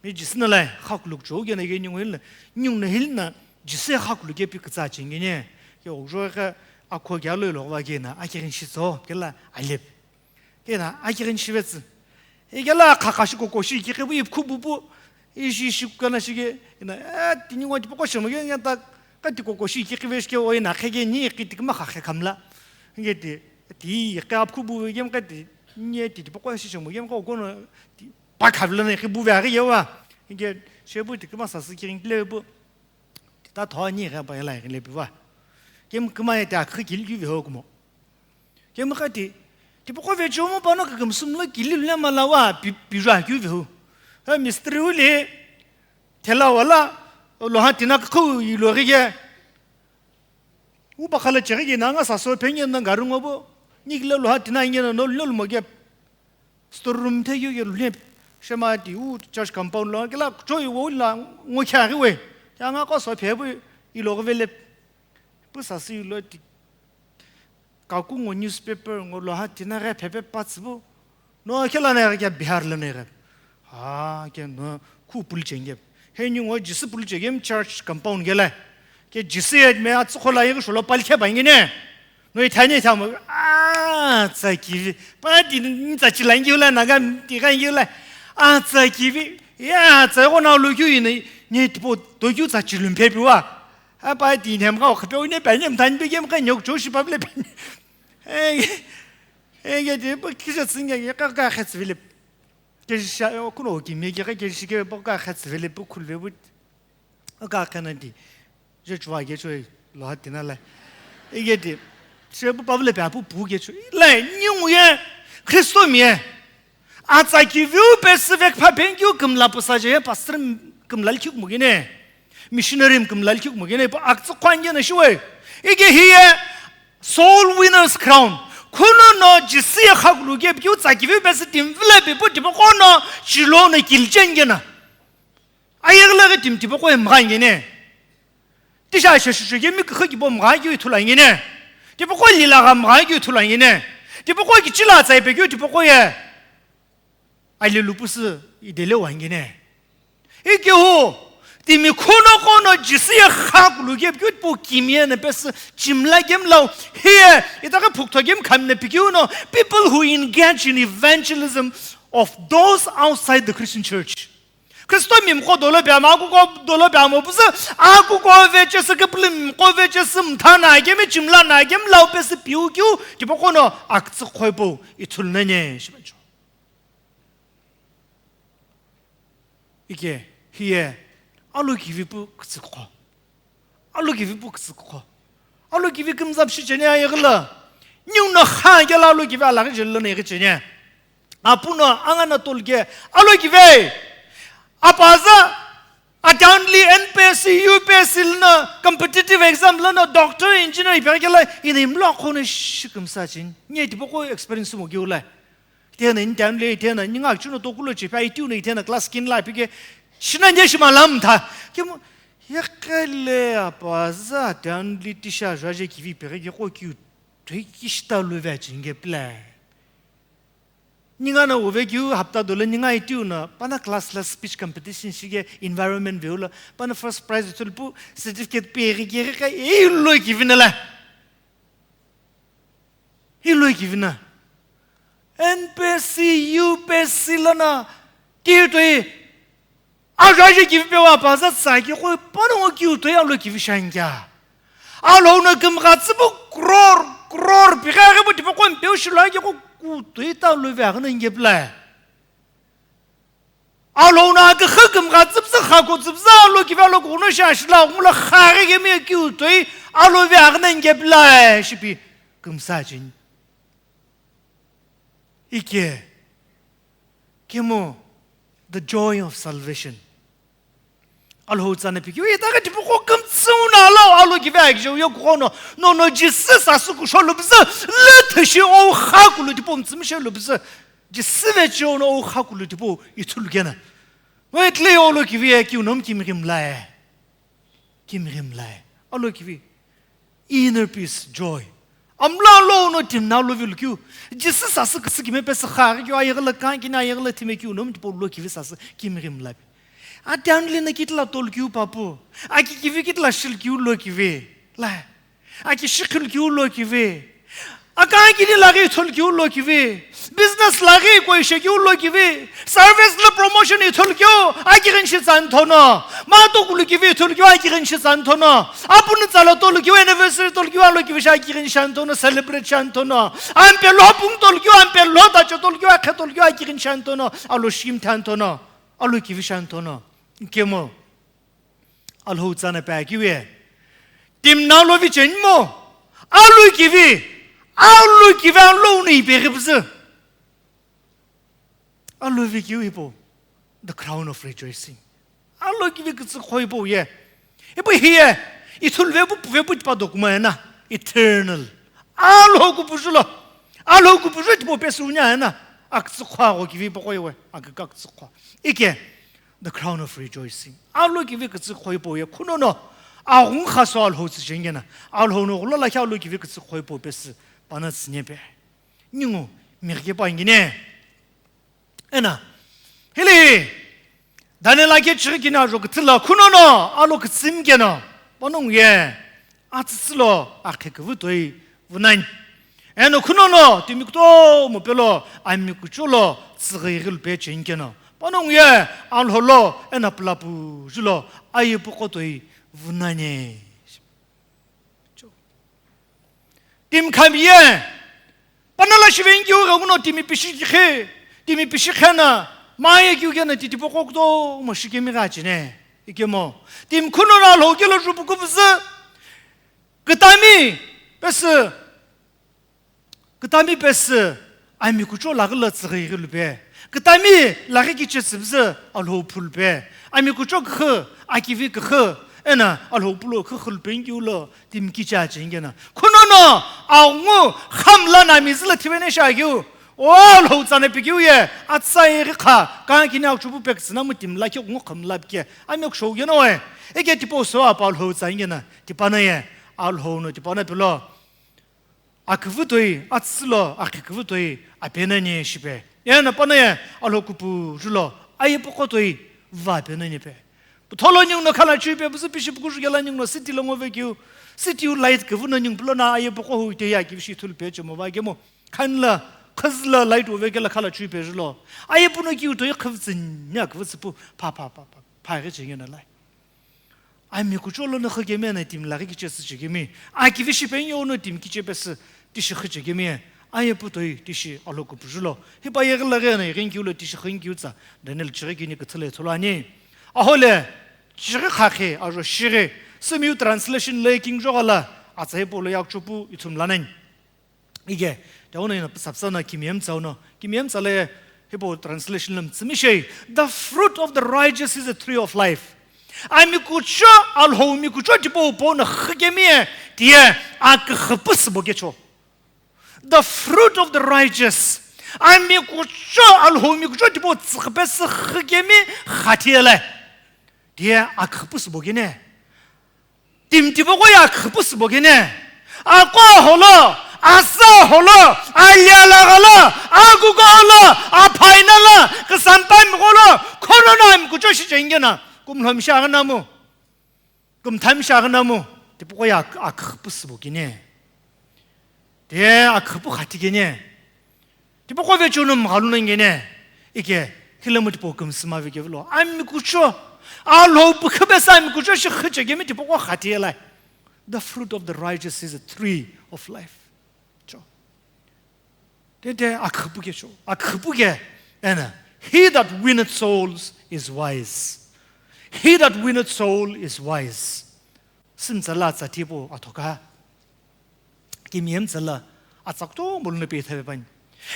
Mi Jisü no lai, khakuluk cho gena ye nyung hil na, nyung na hil na, Jisü khakuluk ye pi kütsa chingene, ye okjo kha akho gya lo lo wa gena, akirin shi tso, kela alep. Kena akirin shi vetsü. E kela kha kha shi ko ko shi ki bu ipkhu bu bu, ishi shi kana shi ge, na, eh, tini ngo ti poko shi mo ge, ta, ka ti ko ko shi ki ve shi ke, oi na khe ge ni ki ti ma kha khe kamla. Nge ti, ti, ka apkhu bu ge, ka ti, nye ti, ti poko shi mo ge, ko ko no, ti, Pa khavlana ikhi buve aghi yewa. Inke shepu ti kima sasü kiring le bu. Ti ta tho ani ghe pa yela le piwa. Kim kima ye ta khikil ki ve ho kumo. Kim kha ti, ti poko ve chomo pa no ka kim sum lo kili le ma la wa pi, pi jwa ki ve ho. Ha mistri u le thela wala lo ha tina khu i lo ghi ye. U pa khala cheghi ye na nga saso phenye na garu ngo bo. Ni kile lo ha tina nge no lo mo ge. Store room the yo yo le. Shema ti u church compound lo kila choi wo la ngo kya ri we. Ya nga ko so phe bu i lo ve le. Bu sa si lo ti. Ka ku ngo newspaper ngo lo ha tina re phe phe pa tsu bu. No kila na re kya Bihar le ne re. Ha ke no khu pul chenge. He ni ngo Jisü pul chegem church compound ge le. Ke Jisü ye me a tsu khola ye sholo pal khe ba ngi ne. No ithani thamu, a, tsa kivi. Pa di ni tsa chilangi ula, naga ti kangi ula. A, tsa kivi. Ya, tsa ko na lu kyu ni, ni tipo, to kyu tsa chilum pe piwa. A, pa di nem ka, o khape, ne pa nem than pe gem ka nyok cho shi pa ble pe. Eh, eh, ya di, pa kisa singa, ya ka, ka khatsi vile. Ke sha, kuno ki me, ke, ke shi ke, pa ka khatsi vile, pa khul ve bu. Ka kana di. Je chwa ge choi lo ha tina la. Ige di. She bu Pavle pe apu pu ge choi. La ni ngu ye. Kristo mi ye. Atsa ki view pe sivek pha ben kyu kümla pusa je pastor kümla lkhik mugine. Missionary kümla lkhik mugine pa aktsu kwan ge na shiwe. Ige hi ye soul winners crown. Kuno no Jisü ye khakulu ge kyu tsa ki view pe si tim vile pe pu tipo kono chilo no kilchen ge na. Ayeghi lo ghi timi tipaqo ye mgha ngene. Tisha sheshu sheghi mi kükha kibo mgha keu ithulu ngene. Tipaqo lila gha mgha keu ithulu ngene. Tipaqo kichila tsai pe keu tipaqo ye. Aile lupusu idele wa ngene. Ikeu timi khuno kono Jisü ye khakulu keu keu po kimye na pesü chimla gemlau hiye itaghi phuktho gem khamna pikeu no people who engage in evangelism of those outside the Christian church. Kristo mimqo dolo pe amo, akuko dolo pe amo pusu, akuko vechesü kipili mimqo vechesü mtha na kemi chimla na kemi lau pesü piu kiu, tipaqo no aktsu khoipo ithulu nene shipacho. Ike, hiye, alokivi pu kütsükho. Alokivi pu kütsükho. Alokivi kümzap shi cheni ayeghi lo. Ningu no kha kela alokivi alaghi jeli lono ighi cheni. Apu no anga no tolke alokivi. Apaza, atown li N P S C, U P S C lono competitive exam lono doctor, engineer ipeghi kela ina imlo akhono shi kümsa cheni. Nye tipaqo experience mo kiu lai. Ithena intamle, ithena ninga chuno tokulo chepe, aitiu no ithena class kin la pike, shina nye shima lam tha. Kemu, yekele apaza, tanli tisha, jaje kivi pere ke ko kiu, toi kishita luve chinge pla. Ninga na uve kiu, hapta dole ninga aitiu no, pana class la speech competition shige environment veula, pana first prize tulpu, certificate pere ke ka, e lo kivi na la. Hi lo kivi na. N P S C, U P S C lono, kiu toi, ajo ajo kivi pewa paza tsaki ko, pano ngo kiu toi alo kivi shangya. Alo no kümgha tsibu crore, crore, pigha ghe bu tipo ko mpeu shilo ki ko ku toi ta lo ve agna nge pla. Alo no aküxü kümgha tsüpsü, khako tsüpsü, alo kivi alo kuno shashi la, ngula khare kemi kiu toi, alo vi agna nge pla, shipi kümsa cheni. Ike, kemu, the joy of salvation. Alhou tsana pikiu, ita ka tipaqo kümtsü na alo, alo kivi akijeu yo kuno, no, no, Jesus asu kusho lubzü, le thishi o khakulu tipo mtsümishe lubzü. Jisüve chiono o khakulu tipau ithulu kena. Ngo etle olo kivi ye kiu nom kimghi mlae. Kimghi mlae. Alo kivi. Inner peace, joy. Amla lo no timna lo vilu kiu. Jisü sasü küsü kime pesü khaghi kiu ayeghi la kan kina ayeghi la time kiu nom tipau lo kivi sasü kimghi mlae. Atianuli na kitla tol kiu papu. Aki kivi kitla shil kiu lo kivi. Lae. Aki shikhil kiu lo kivi. Akagini laghi ithul kiu lo kivi. Business laghi koishe kiu lo kivi. Service lo promotion ithul kiu akighin shi tsan thono. Mato kulu kivi ithul kiu akighin shi tsan thono. Apuni tsala tol kiu anniversary tol kiu alo kivi sha akighin shan thono. Celebrate shan thono. Ampe lo pung tol kiu ampe lo tacho tol kiu akhe tol kiu akighin shan thono. Alo shim than thono. Alo kivi shan thono. Kemo. Alhou tsana pa kiu ye. Timna lo vi chenmo. Alu kivi. Alu kivi alo ni pe gibzü. Alu vi kiu ipo. The crown of rejoicing. Alo kivi kütsü khoi po ye. Ipo hiye. Ithul ve bu ve bu tipa dokuma na. Eternal. Alo ku pujulo. Alo ku pujulo tipo pesu nya na. Aktsü khwa go kivi po khoi we. Ak aktsü khwa. Ike. The crown of rejoicing. Alo kivi kütsü khoi po ye khuno no. Aghung khaso Alhou tsü jengena. Alhou no gulo lakhi alo kivi kütsü khoi po pesü. Pana tsünye pe. Ningu. Mirke pa ngine. Ena. Hili. Daniel ake chiri kina jo kütsü la khuno no. Alo kütsü mkeno. Panong ye. Atsütsü lo akhe küvü toi vunani. Eno khuno no timi kutomo pelo ami kucho lo tsüghüghi lupe chenkeno. Panongu ye Alhou lo eno pulapu julo aye puqo toi vunani. Timi khami ye. Panala shivengi uno timi pishi khe. Timi pishi khena. Maye kiu kena titi puqo kutomo shikemi gachine. Ikemo. Timi khuno no Alhou kelo jupu kuvuzü. Kütami pesü, kütami pesü, ami kucho laghi lo tsüghüghi lupe. Kütami laghi kiche tsüpzü Alhou phulupe. Ami kucho küxü, akivi küxü, ena Alhou pulo küxü lupe ngiu lo timi kiche achengena. Khuno no, aungu, khamla na mizü lo thivene shagiu. O Alhou tsana pikiu ye, atsa ye ghi kha, kang kini akchupu pektsü na mu timi lakhi ngu khamla pike. Ami kushou gena oe. Eke tipo so apa Alhou tsana gena. Tipana ye, Alhou no tipana pilo. Aküvü toi, atsülo, akhe küvü toi, apenani shipe. Ena pana ye, Alhou kupu julo, aye puqo toi, va apenani pe. Putholo ningu no khala chui pe, buzu pishi puku jugela ningu no city lo ngo ve kiu. City u light küvü no ningu pulo na aye puqo hu te ya kivi shi thul pe chemo va kemo. Khanla, khazla light u ve kela khala chui pe julo. Aye puno kiu toi khüvü tsünya küvü tsüpu, pa, pa, pa, pa, pa, ghi chengena lai. Ami kucho lono khükemi ena timi laghi kiche sü chekemi. Akivi shipe nyo no timi kiche pesü tishi khü chekemi. Aye pu toi tishi alo kupuju lo. Hipau yeghi laghi eno ighinkeu lo tishi ghinkeu tsa Daniel chighi kini küthü lo ithulu ani. Ahole, chighi khakhe, ajo shighi, Sümiu translation lo ye kingu jogha la, atsa hipau lo yakucho pu ithulu mla nani. Ike, tiauno ino püsa püsa no kimiye mütsa uno, kimiye mütsa lo ye hipau translation lo mütsümishei. The fruit of the righteous is a tree of life. Ami kucho, Alhou mi kucho tipau pau no khikemi ye, tiye aküxü püsübo kecho. The fruit of the righteous. Ami kucho, Alhou mi kucho tipau tsüxü pesü khikemi khathiyele. Tiye aküxü püsübo kene. Timi tipaqo ye aküxü püsübo kene. Aqo holo, asa holo, alia lagha lo, agugo lo, aphaina lo, kisampamigho lo, khono no ami kucho shi chengena. Kumlhomi shi aghi namu. Kumthami shi aghi namu. Tipaqo ye ak-, aküxü püsübo kene. Tiye aküxü pu khathi kene. Tipaqo vecheuni mghalu nani kene, ike, khilemu tipau kümsü mave kevilo. Ami kucho, Alhou pükhu pesü ami kucho shi khüche kemi tipaqo khathiyele. The fruit of the righteous is a tree of life. Cho. Tete aküxü pu kecho, aküxü pu ke, ena, he that winneth souls is wise. He that winneth soul is wise. Sümtsala atsa tipau athoka. Kimiye mütsala atsa kutomo lono pe ithave pani.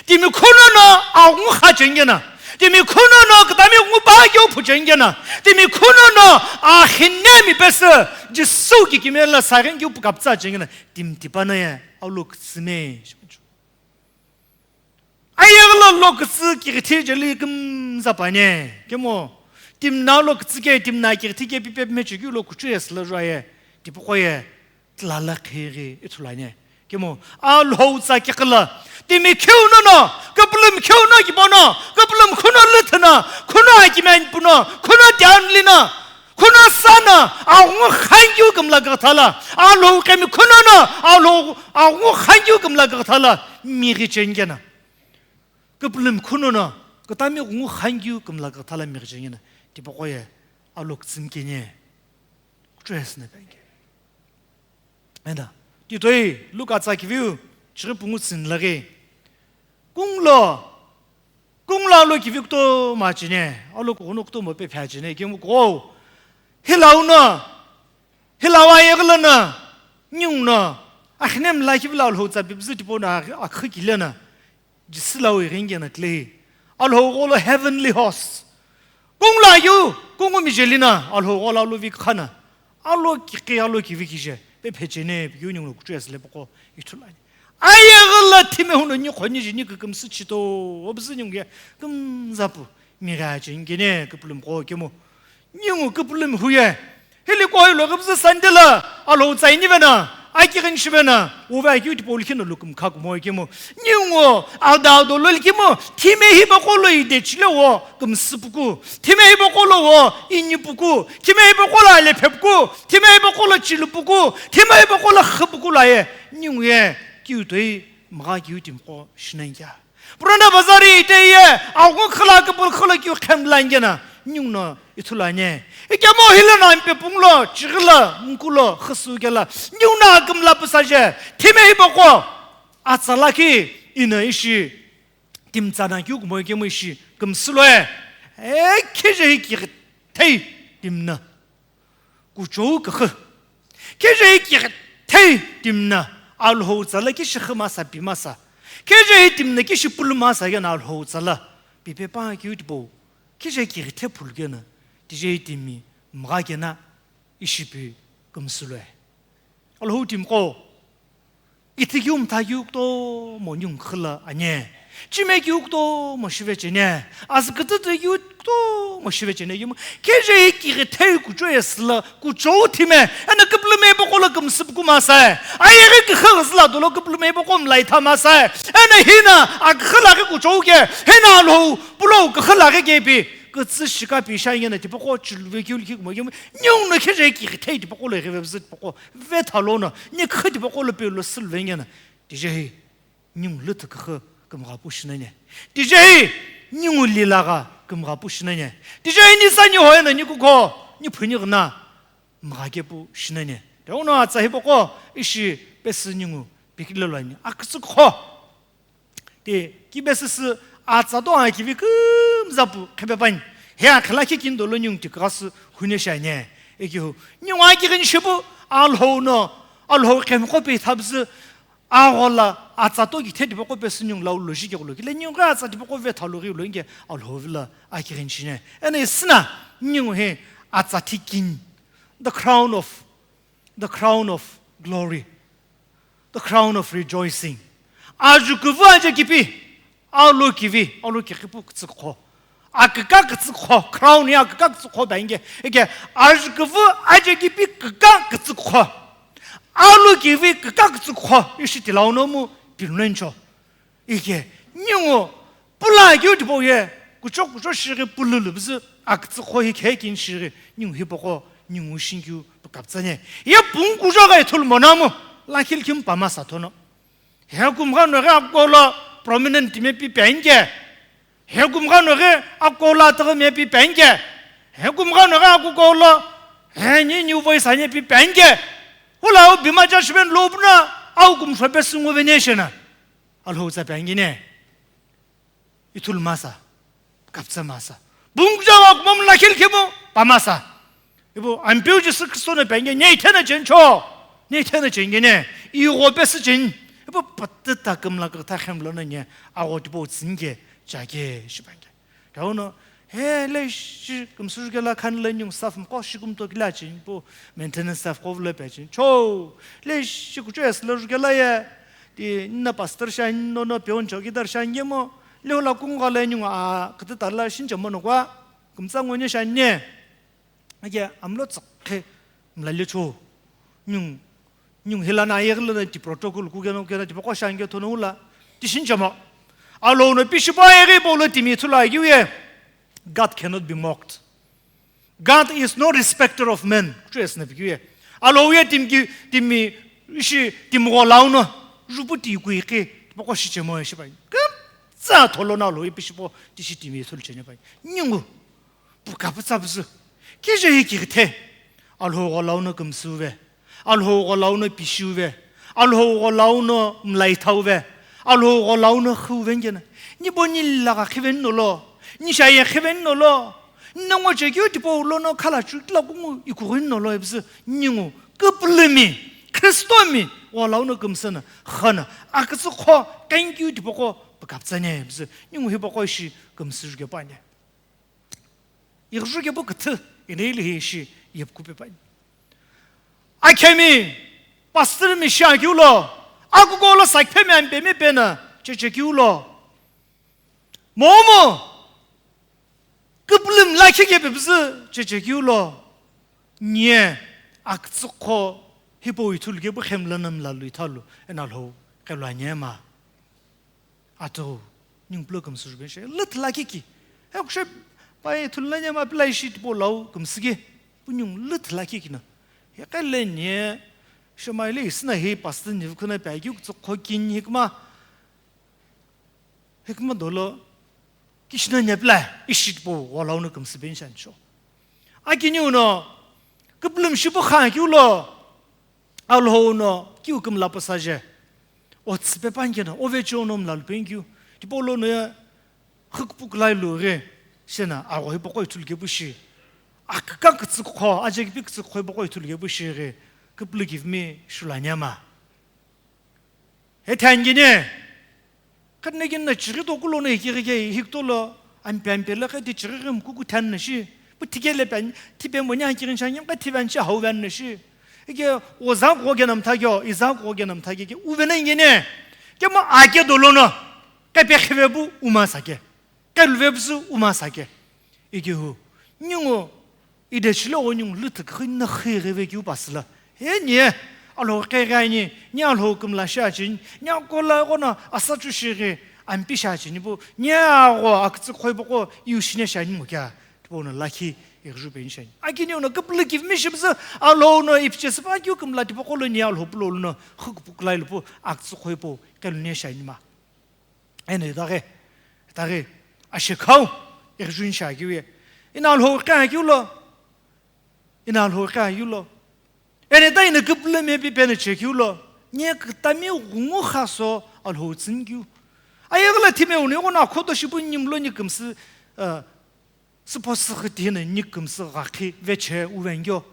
Timi khono no aghungu kha chengena. Timi khono no kütami ghungu pa keu phu chengena. Timi khono no axinemi pesü Jisü ki kimela sagen keu pu kaptsa chengena. Timi tipano ye alo kütsüme. Ayeghi lo lo kütsü kighithi jeli kümza pane. Kemu, timi no lo kütsü ke, timi no kighithi ke pipe mechekeu lo kuchu ye süla juaye. Tipaqo ye, tlala khighi ithulu ani. Kemu, Alhou tsa kikila. Timi kheuno no, küpülümi kheuno kibono, küpülümi khuno lüthüno, khuno akimeni puno, khuno tianlino. Khuno sa no, aghungu khankeu kümla küthala. Alhou kemi khuno no, Alhou aghungu khankeu kümla küthala. Mighi chengena. Küpülümi khuno no, kütami ghungu khankeu kümla küthala mighi chengena. Tipaqo ye, alo kütsümi kene. Kucho ye süna kanke. Ena, ti toi, Luke atsa kiviu, chighi pungu tsüni laghi. Kunglo, kunglo alo kivi kutomo achene, alo kughunu kutomo pe phe achene, kemu ko. Hilau no, hilau ayeghi lo no, ningu no, axine mla kivi lo Alhou tsa pipüzü tipau no aküxü kile no. Jisü lau ighinkena tilehi. Alhou gholo heavenly host. Kunglo ayu, kungu mijeli no, Alhou gholo alo vikha no. Alo kikhi, alo kivi kije. Pe phechene, pe keu ningu lo kuchu ye süle paqo ithulu ani. Ayeghi lo thime huno ni khoni jini kükümsü chito, obüzü ningu ye kümza pu. Mighi chengene, küpülümi qo kemu. Ningu küpülümi huye. Hili kuhoi lo küpüzü Sunday lo, Alhou tsa ini vena, akighi ni shi vena, uve akeu tipau likhi no lukümkha kumo kemu. Ningu, alda aldo lo likhimu, thime hipaqo lo ide chile wo, kümsü puku. Thime hipaqo lo wo, ini puku. Thime hipaqo lo alephe puku. Thime hipaqo lo chilu puku. Thime hipaqo lo xü puku lo aye. Ningu ye, kiu toi, mgha kiu timiqo, shinankia. Purana bazari ite ye, aghungu khüla küpülü khüla kiu khemla ngena, ningu no ithulu ani. Ikemu hilo no ampe punglo, chighi lo, nkulo, khüsü kela, ningu no akümla püsa je, thime hipaqo, atsa lakhi, ino ishi, timi tsa no kiu kumo ikemu ishi, kümsü lo e. E, kheje hi kighithei, timi no. Kuchou küxü. Kheje hi kighithei timi no Alhou tsa lo kishi xü masa pi masa. Kheje hi timi no kishi pulu masa keno Alhou tsa lo pipe pa keu tipau. Kheje hi kighithei phulu keno. Tije hi timi mgha keno ishi pi kümsü lo e. Alhou timiqo. Kithi keu mtha keu kutomo ningu khüla ani. Chime keu kutomo shive cheni. Asü kütütü keu kutomo shive cheni. Kemu kheje hi kighithei kucho ye süla kuchou thime. Eno küpülümi hipaqo lo kümsü puku masa. Ayeghi küxü ghüzüla dolo küpülümi hipaqo mla itha masa. Eno hino aküxü laghi kuchou ke. Hino Alhou pulo küxü laghi ke pi. Kütsü shika pi sha ngena tipaqo chilve keu likhi kumo kemu. Ningu no kheje hi kighithei tipaqo lo ighive püzü tipaqo. Vetha lono, ni khü tipaqo lo pe lo süluvengena. Tije hi, ningu lüthu küxü kümgha pu shinani. Tije hi, ningu lilagha kümgha pu shinani. Tije hi, ni sa ni hoyena ni kukho, ni phuni ghina mgha ke pu shinani. Teuno atsa hipaqo, ishi pesü ningu pikilelo ani. Akütsükho. Ti kibesüsü atsa to akivi kümza pu qhepepani. He akhila kikini dolo ningu tikasü hune shani. Ekihu, ningu akighini shipu Alhou no, Alhou qhemqo pe thabzü aghola atsa to kithe tipaqo pesü ningu lau lo jike lo. Kile ningu atsa tipaqo ve thalo ghi lo inge Alhou vila akighini shine. Ene isna ningu he atsa tikin. The crown of, the crown of glory. The crown of rejoicing. Aju kuvu aja kipi, alu kivi, alu kikipu kitsükho. Akika kitsükho, crown ya akika kitsükho ba inge. Ike, aju kuvu aja kipi kika kitsükho. Alu kivi kika kitsükho. Ishi tilauno mu pilunencho. Ike, ningu pula keu tipau ye, kucho kucho shighi pululu bizi, akitsükho hi khe kin shighi, ningu hipaqo, ningu shinkeu pu kaptsane. Ye pung kujo ghi thulu monamu, lakhi likhi mu pamasa thono. He kumgha no ghi akolo prominent me pi penke. He kumgha no ghi akolo ataghi me pi penke. He kumgha no ghi akukolo, he ni new voice anye pi penke. Hula au bima judgment lo puna, au kumshwa pe sungu veneshena. Alhou tsa pe angine. Ithulu masa, kaptsa masa. Bungja wa kumam la khel khemu, pamasa. Ibu, ampiu Jisu Kristo na penge, nye ithena chencho. Nye ithena chengene. Igho pesi chen. Ibu, patta takam la kata khemlo na nye. Agho tipo tsinge, chage, shibenge. Dauno, he, le shi, kumsur ke la khan le nyung staff mko shi kum to kila chin, po maintenance staff ko vle pe chin. Cho, le shi kucho es le ruke la ye. Ti na pastor shan, no, no, peon chowkidar shan ye mo. Le la kung ga le nyung a, kata tala shin chamo no kwa. Kumtsa ngo nye shan nye. Ake, amlo tsak khe, mla le cho. Nyung, nyung hila na ye le ti protocol ku ke no ke na ti pako shan ke thono la. Ti shin chamo. Alo no pishipa ye ge bo le ti mi thula ye. God cannot be mocked. God is no respecter of men. Kucho esna pikiu ye. Alo ye tim ki, tim mi, ishi, tim go launo. Jupu ti kui ke, pako shi chemo ye shipai. Kaptsa tholo na lo ye pishipo, ti shi tim ye thul chene pai. Nyungu. Pu kaptsa psu. Kije hi ki the. Alhou go launo kumsuve. Alhou go launo pishuve. Alhou go launo mlaithauve. Alhou go launo khuve ngena. Ni bo ni la ga khiven no lo. Ni sha ye khiven no lo. Ni ngo che kyu tipo lo no khala chu la kungu iku rin no lo ebsu. Ni ngu. Kuplumi. Kristomi. Go launo kumsana. Khana. Aksu kho. Thank you tipo ko. Pu kaptsa ne ebsu. Ni ngu hi bo ko shi kumsu ge pa ne. Igjuke bu küthü, ineli hi shi yepkupe pai. Akhemi, pastor mi shi akiu lo, akuko lo sakphemi ampemi pena, chechekiu lo. Momo, küplüm lakhi ke pepüzü, chechekiu lo. Nye, aktsükho, hipo ithulu ke bu khemla namla lu ithalu, ena lo, kelu anye ma. Ato, nyung pulo kümsü rubenshe, lit la kiki. He kushe, pai thulna nyama pilai shi tipo lau kümsü ke. Pu nyung lit la kiki na. He kele nye, shemai le isna he pastor ni vukuna pa ki kutsu khokin hikma. Hikma dolo, kishna nya pilai, ishi tipo walau no kümsü benshan sho. Akini uno, küplüm shipu khan ki ulo, Alhou no kiu kümla püsaje. O tsüpe pankena, o veche ono mlalu penkeu. Tipau lono ye, khükpuk lai lu ghi, shena, agho hipaqo ithulu kepu shi. Akka kütsükho, aje kipi kütsükho hipaqo ithulu kepu shi ghi, küplü kivimi shulanyama. He thangine, Khatna kina chighi tokulo no hikighi ke hikutolo ampe ampe lo khe ti chighi ghi mkuku than na shi. Pu thikele pen, thipe moni hakighi shangi, kha thivan shi hauvan na shi. Ike oza kughoke namtha kyo, iza kughoke namtha ke, ke uvena ingene. Ke mo ake dolo no, khe pe khive bu uma sake. Khe luve bu su uma sake. Ike hu, nyungo, Ide chile o nyung lütüküghü na khighi ve kiu pasüla. He nye, Alhou keghi ani, nye Alhou kümla shi achin, nye akola ghono asa chu shighi ampi shi achin, ipu, nye agho akütsü khoibo ko iu shine shi ani ngo kya, tipau no lakhi ighiju pe ni shi ani. Akini ono küplü kivimi shibzü, Alhou no ipche süpa kiu kümla tipaqo lo nye Alhou pulo lo no, khükpuk lai lupu, akütsü khoibo, kelu ne shi ani ma. Eno itaghi, itaghi, ashikhau, ighijuni shi akiu ye. Ina Alhou khe akiu lo. Ina Alhou khe akiu lo. Eno ita ina küpülü mepi peno chekiu lo. Nye kütami ghungu khaso Alhou tsünkeu. Ayeghi lo thime uni ighono akhoto shipu nimlo nikümsü, eh, süpho süghü tino nikümsü ghakhi veche uwengio.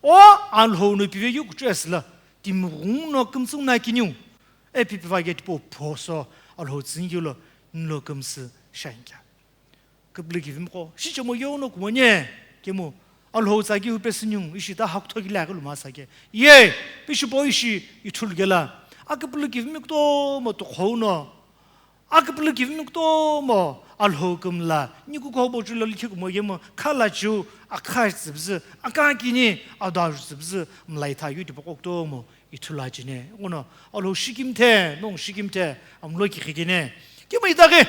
O Alhou no pivekeu kuchou asüla, timi ghungu no kümtsü ngu na kiniu. Epi piva ke tipau phoso Alhou tsünikeu lo nilo kümsü shiani kea. Küpülü kivimiqo, shichemo yeghono kumo nye, kemu, Alhou tsa keu pesü ningu, ishi ta hakutho kile akelu masa ke. Ye, pishipo ishi ithulu kela. Aküpülü kivimi kutomo tukhou no. Aküpülü kivimi kutomo Alhou kümla. Niku kobo chulo likhi kumo yemu, khala chu, akha tsübzü, aka kini, ada tsübzü, mlai tha yu tipaqo kutomo. Ithulu achine, ighono Alhou shikimthe, nongu shikimthe, amlo kighikene. Kemu itaghi,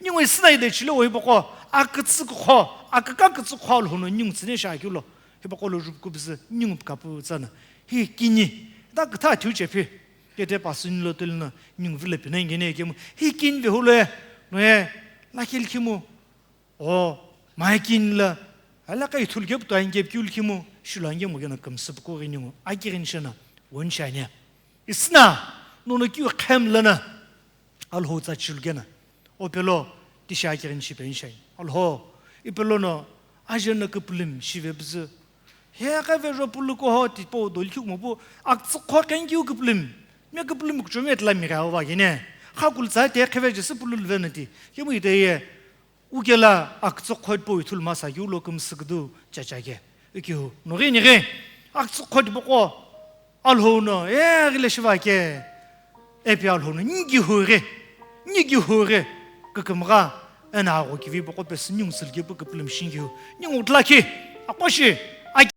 ningu isina ide chile wo hipaqo, akütsü kukho, aküka kütsü kukho Alhou no ningu tsüne shakeu lo. Hipaqo lo jupu kubzü, ningu kapu tsana. Hi kini, ta kütha thiu chepi. Kete pasü nilo tuli no, ningu vilo pina ingene kemu. Hi kini vehulo e, no e, lakhi likhimu. O, mai kini la, ala ka ithulu kepu to ange keu likhimu, shilo ange mo kena kümsü puku ghi ningu, aki ghi nishena, won shania. Isina, nono kiu khem lana, Alhou tsa chilu kena. O pelo, tisha aki ghi nishi pen shai. Alhou, i pelo no, ajana küpülüm shive bzü. He ka ve ro pulu ko ho tipo do likhiu mo bu, akütsü kho ken kiu küpülüm. Me küpülüm kuchome tla mi ga wa gene. Kha kul tsa te kheve jesi pulu lve nati. Kemu ite ye, Ukela akütsü khot po ithulu masa keu lo kümsü küdu chacha ke. Ikeu, nughi nighi, akütsü khot po qo Alhou no, e, ghile shiva ke. Epi Alhou no, ngi hu ghi, ngi hu ghi, kükümgha, ena agho kivi po qo pesü ningu sülke pu küpülüm shingi hu. Ningu tla ki, akhoshi,